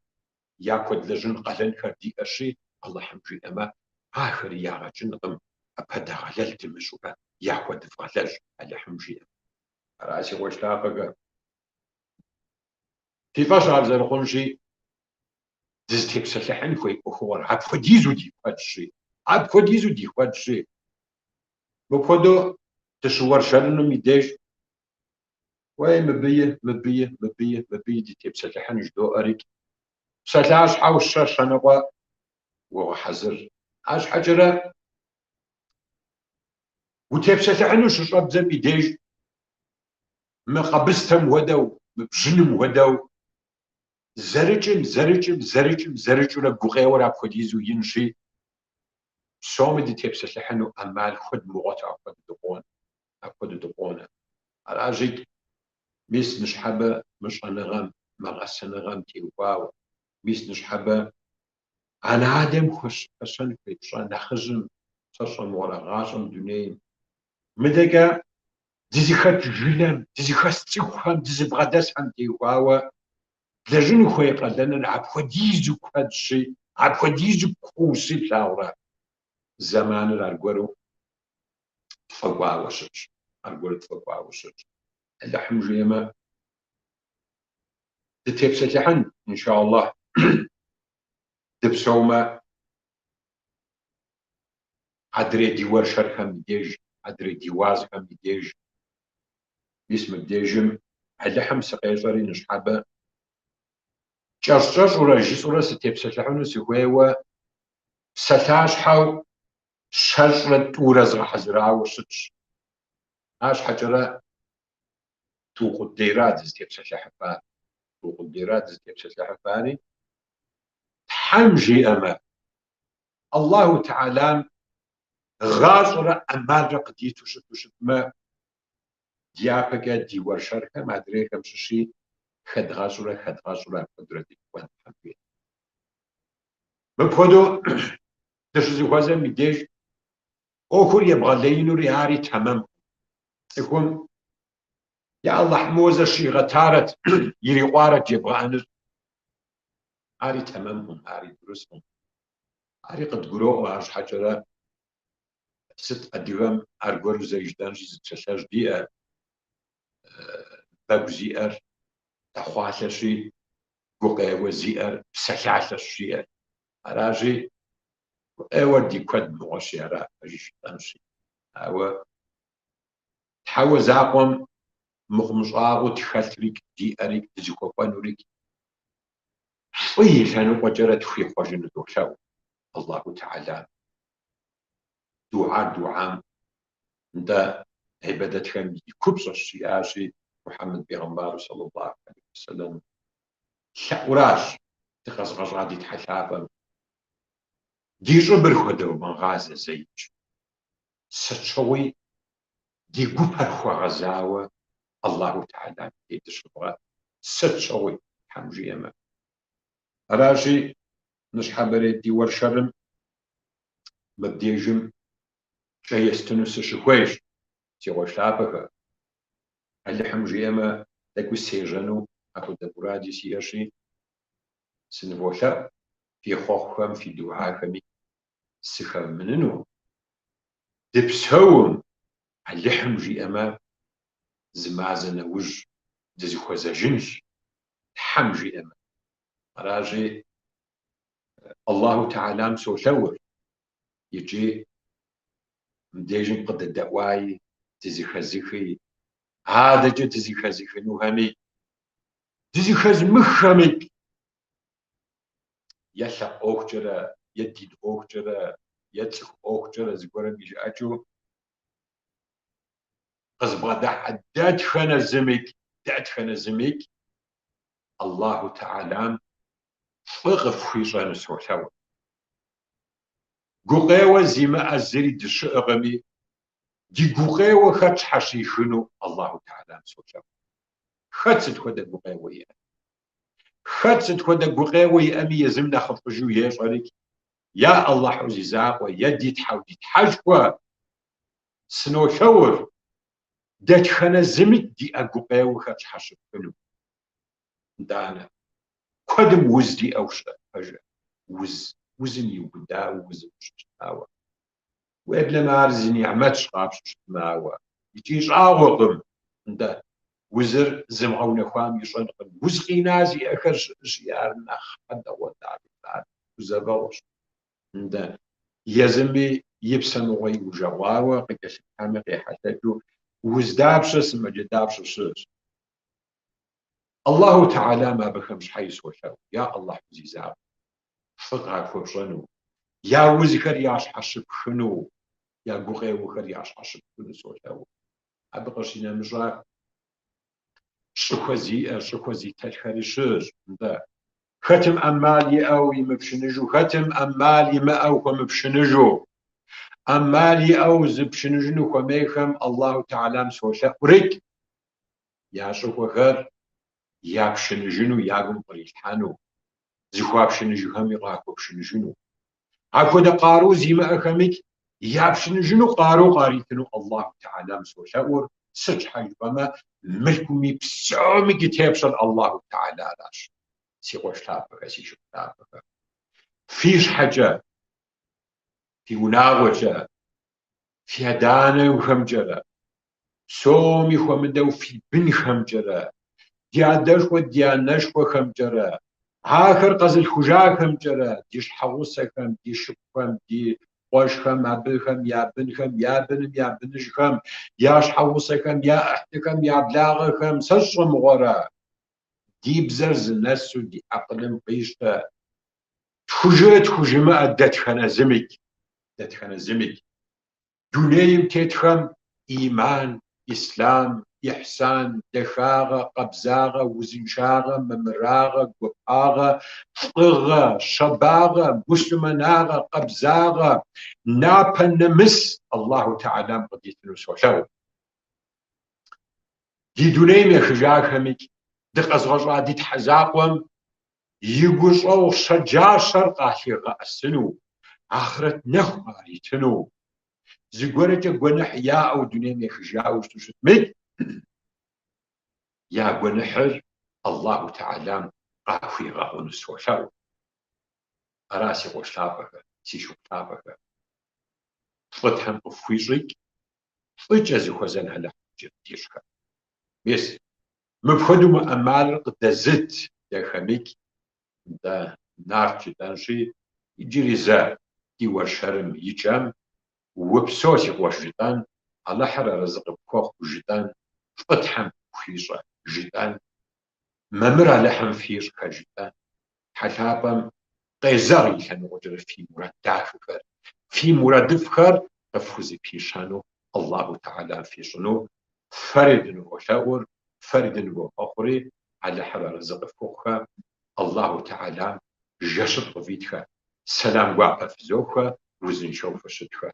яхуэдлэжьын къалэнхэр диӏэщи, Алыхьым жиӏэмэ, ахэри ягъэ кӏынкъым, ӏэпэдэгъэлэл дымыщӏурэ яхуэдывгъэлэжь, Алыхьым жиӏэмэ. Ара си къуэш лъапӏэхэ. Фи фӏэщ ар зэрыхъунщи, дызытепсэлъыхьын хуей ӏуэхугъуэр апхуэдизу ди куэдщи, апхуэдизу ди куэдщи, мыпхуэдэу дыщыуэршэрынум и деж, уей, мыбыи, мыбыи, мыбыи, мыбыи дытепсэлъыхьын жыдоӏэрикӏ, псалъащхьэу щэ, щэ ныкъуэ уогъэхьэзыр. Арщхьэкӏэрэ утепсэлъыхьыну щыщӏэбдзэм и деж мы къэбыстэм хуэдэу, мы бжьыным хуэдэу зэрыкӏым, зэрыкӏым, зэрыкӏым, зэрыкӏыурэ гукъеуэр апхуэдизу инщи, псоми дытепсэлъыхьыну ӏэмал хуэдмыгъуэту апхуэдэу дыкъонэ, апхуэдэу дыкъонэ. Аращи, мис ныщхьэбэ мы щӏэныгъэм, мы гъэсэныгъэм теухуауэ, мис ныщхьэбэ анэ-адэм хуэфэщэн хуей пщӏэ нэхъыжьым, сэ сщӏэ мыгъуэрэ гъащӏэм, дунейм. Мыдэкӏэ дызыхэт жылэм, дызыхэс цӏыхухэм, дызыбгъэдэсхэм теухуауэ длэжьын хуей къалэныр апхуэдизу куэдщи, апхуэдизу куущи плъагъурэ, зэманыр аргуэру тфӏэкӏуауэ щытщ, аргуэру тфӏэкӏуауэ щытщ. Алыхьым жиӏэмэ, дытепсэлъыхьын, иншаллахь, дыпсэумэ, адрей ди уэршэрхэм и деж, адрей ди уазхэм и деж. Мис мыбдежым Алыхьым сыкъещӏэри ныщхьэбэ кӏэщӏ-кӏэщӏурэ жысӏэурэ сытепсэлъыхьыну сыхуейуэ псалъащхьэу щэщӏрэ тӏурэ згъэхьэзырауэ щытщ. Арщхьэкӏэрэ тӏу къудейра дызытепсэлъыхьыфар, тӏу къудейра дызытепсэлъыхьыфари, Тхьэм жиӏэмэ, Аллаху Тэхьэлам гъащӏэрэ ӏэмалрэ къыдиту щыту щытмэ, дяпэкӏэ ди уэршэрхэм адрейхэм щыщи хэдгъэщӏурэ хэдгъэщӏурэ апхуэдурэ дыкӏуэн Тхьэм жиӏэмэ. Мыпхуэдэу дыщызэхуэзэм и деж ӏуэхур ебгъэлеинури ари тэмэмкъым. Цӏыхум я Аллахь моуэ зэ щигъэтарэт, ирикъуарэт жебгъэӏэныр. Ари тэмэмкъым, ари дурыскъым. Ари къыдгуроӏуэ, арщхьэкӏэрэ сыт адыгэм аргуэру зэ жытӏэнщи зы псалъэжь диӏэ, бэгу зиӏэр дэхъуалъэщи, гукъеуэ зиӏэр псалъалъэщ жиӏэр. Аращи, гукъеуэр ди куэд мыгъуэщи, ара пэжыр жытӏэнщи. Ауэ Тхьэуэ закъуэм мыхъумыщӏагъэу тхэлърикӏ, диӏэрикӏ, дызыхуэкӏуэнурикӏ фӏы и лъэныкъуэкӏэрэ тхуихъуэжыну долъэӏу Аллаху Тэхьэлам. Дугьэр дугьэм, нтӏэ, гьибадэтхэм и купщӏэщ, жиӏащи Мухьэммэд бегъымбару саллаллаху алейхи вассалам. Лъэӏуращ дыкъэзыгъэщӏа ди Тхьэ лъапӏэм. Ди щӏыбыр хуэдывмыгъазэ зэикӏ. Сыт щыгъуи ди гупэр хуэгъэзауэ Аллаху Тэхьэлам дей дыщывгъэт. Сыт щыгъуи, Тхьэм жиӏэмэ. Аращи, ныщхьэбэрей ди уэршэрым мыбдежым кӏэ естыну сыщыхуейщ, си къуэш лъапӏэхэ. Алыхьым жиӏэмэ, тӏэкӏуи сежьэну апхуэдэ муради сиӏэщи, сыныволъэӏу, фи хъуэхъухэм, фи дугьэхэми сыхэвмыныну. Дыпсэум, Алыхьым жиӏэмэ, зы мазэ нэужь дызыхуэзэжынщ, Тхьэм жиӏэмэ. Аращи, Аллаху Тэхьэлам солъэӏур икӏи мыбдежым къыдэдэӏуаи, дызыхэзыхи, адэкӏэ дызыхэзыхынухэми, дызыхэзымыххэмикӏ е лъэпкъ ӏуэхукӏэрэ, е дин ӏуэхукӏэрэ, е цӏыху ӏуэхукӏэрэ зыгуэрым и жыӏэкӏэу къызбгъэдыхьэ дэтхэнэ зымикӏ, дэтхэнэ зымикӏ Аллаху Тэхьэлам фӏы къыфхуищӏэну солъэӏур. Гукъеуэ зимыӏэ зыри дыщыӏэкъыми, ди гукъеуэхэр тщхьэщихыну Аллаху Тэхьэлам солъэӏу. Хэт сыт хуэдэ гукъеуэ иӏэми. Хэт сыт хуэдэ гукъеуэ иӏэми езым нэхъыфӏыжу ещӏэрикӏ, я Аллахьу зи закъуэ, е ди Тхьэу ди Тхьэшхуэ, сынолъэӏур, дэтхэнэ зымикӏ диӏэ гукъеуэхэр тщхьэщыпхыну. Нтӏанэ, куэдым уз диӏэу щыӏэ, пэжэ, уз, узым иубыдауэ, узым къыщыщтауэ. Уеблэмэ ар зы нигьмэтщ къапщтэу щытмэ, ауэ икӏи щӏагъуэкъым. Нтӏэ, узыр зымыгъэунэхуам ищӏэнкъым. Уз къина зиӏэхэр щыӏэщи, ар нэхъ хьэдэгъуэдахэ, ар гузэвэгъуэщ. Нтӏэ, езыми и псэ мыгъуэ иужэгъуауэ, къыкӏэлъыплъами къехьэлъэкӏыу, уз дапщэ, сымаджэ дапщэ щыӏэщ. Аллаху Тэхьэлам абыхэм щхьэи солъэӏу, я Аллахьу зи закъуэ, фӏы къахуэпщӏэну, я узхэр ящхьэщыпхыну, я гукъеуэхэр ящхьэщыпхыну солъэӏу. Абы къыщинэмыщӏа, щӏыхуэ зиӏэ, щӏыхуэ зытелъхэри щыӏэщ. Нтӏэ, хэтым ӏэмал иӏэу имыпшыныжу, хэтым ӏэмал имыӏэу хуэмыпшыныжу, ӏэмал иӏэу зыпшыныжыну хуэмейхэм Аллаху Тэхьэлам солъэӏурикӏ. Я щӏыхуэхэр япшыныжыну, я гум кърилъхьэну, зыхуапшыныжхэми къахуэпшыныжыну. Апхуэдэ къару зимыӏэхэмикӏ. япшыныжыну къару къаритыну Аллаху Тэхьэлам солъэӏур, сыт щхьэ жыпӏэмэ, мылъкуми псомикӏи тепщэр Аллаху Тэхьэларащ. Си къуэш лъапӏэхэ, си шыпхъу лъапӏэхэ, фи щхьэкӏэ, фи унагъуэкӏэ, фи адэ-анэхэмкӏэрэ, псоми хуэмыдэу фи бынхэмкӏэрэ, ди адэшхуэ, ди анэшхуэхэмкӏэрэ, ахэр къэзылъхужахэмкӏэрэ, ди щхьэгъусэхэм, ди шыпхъухэм, ди къуэшхэм, абыхэм я бынхэм, я быным я быныжхэм, я щхьэгъусэхэм, я ӏыхьлыхэм, я благъэхэм, сэ сщӏэ мыгъуэрэ, ди бзэр зынэсу ди акъылым къищтэ, тхужыӏэ тхужымыӏэ дэтхэнэ зымикӏ, дэтхэнэ зымикӏ. Дунейм тетхэм иман, ислъам, ихьсан, дахагъэ, къабзагъэ, узыншагъэ, мамырагъэ, гуапагъэ, лӏыгъэ, щабагъэ, муслъымэнагъэ, къабзагъэ, напэ нэмыс Аллаху Тэхьэлам къыдитыну солъэӏу. Ди дунейм ехыжахэмикӏ дыкъэзгъэщӏа ди Тхьэ закъуэм и гущӏэгъу щэджащэр къалъигъэӏэсыну, ахърэт нэху къаритыну, зыгуэркӏэ гуэныхь яӏэу дунейм ехыжауэ щыту щытмикӏ, я гуэныхьыр Аллаху Тэхьэлам къахуигъэгъуну солъэӏу. Ара си къуэш лъапӏэхэ, си шыпхъу лъапӏэхэ. Фӏы Тхьэм къыфхуищӏикӏ, фӏыкӏэ зыхуэзэн Алыхьым дищӏхэ. Мис, мыпхуэдэу мы ӏэмалыр къыдэзыт дэхэмикӏ, нтӏэ, нарт жытӏэнщи, иджыри зэ ди уэршэрым и кӏэм упсэу си къуэш жытӏэн, Алыхьыр арэзы къыпхуэхъу жытӏэн, фӏы Тхьэм къыпхуищӏэ жытӏэн, мамыр Алыхьым фищӏхэ жытӏэн, Тхьэ лъапӏэм къезэгъ и лъэныкъуэкӏэрэ фи мурад дахэхэр, фи мурадыфӏхэр къыфхузэпищэну Аллаху Тэхьэлам фищӏыну фэри дыныволъэӏур, фэри дынывохъуэхъури, Алыхьыр арэзы къыфхухъухэ, Аллаху Тэхьэлам жэщыфӏ къывитхэ, сэлам гуапэ фызоххэ, узыншэу фыщытхэ.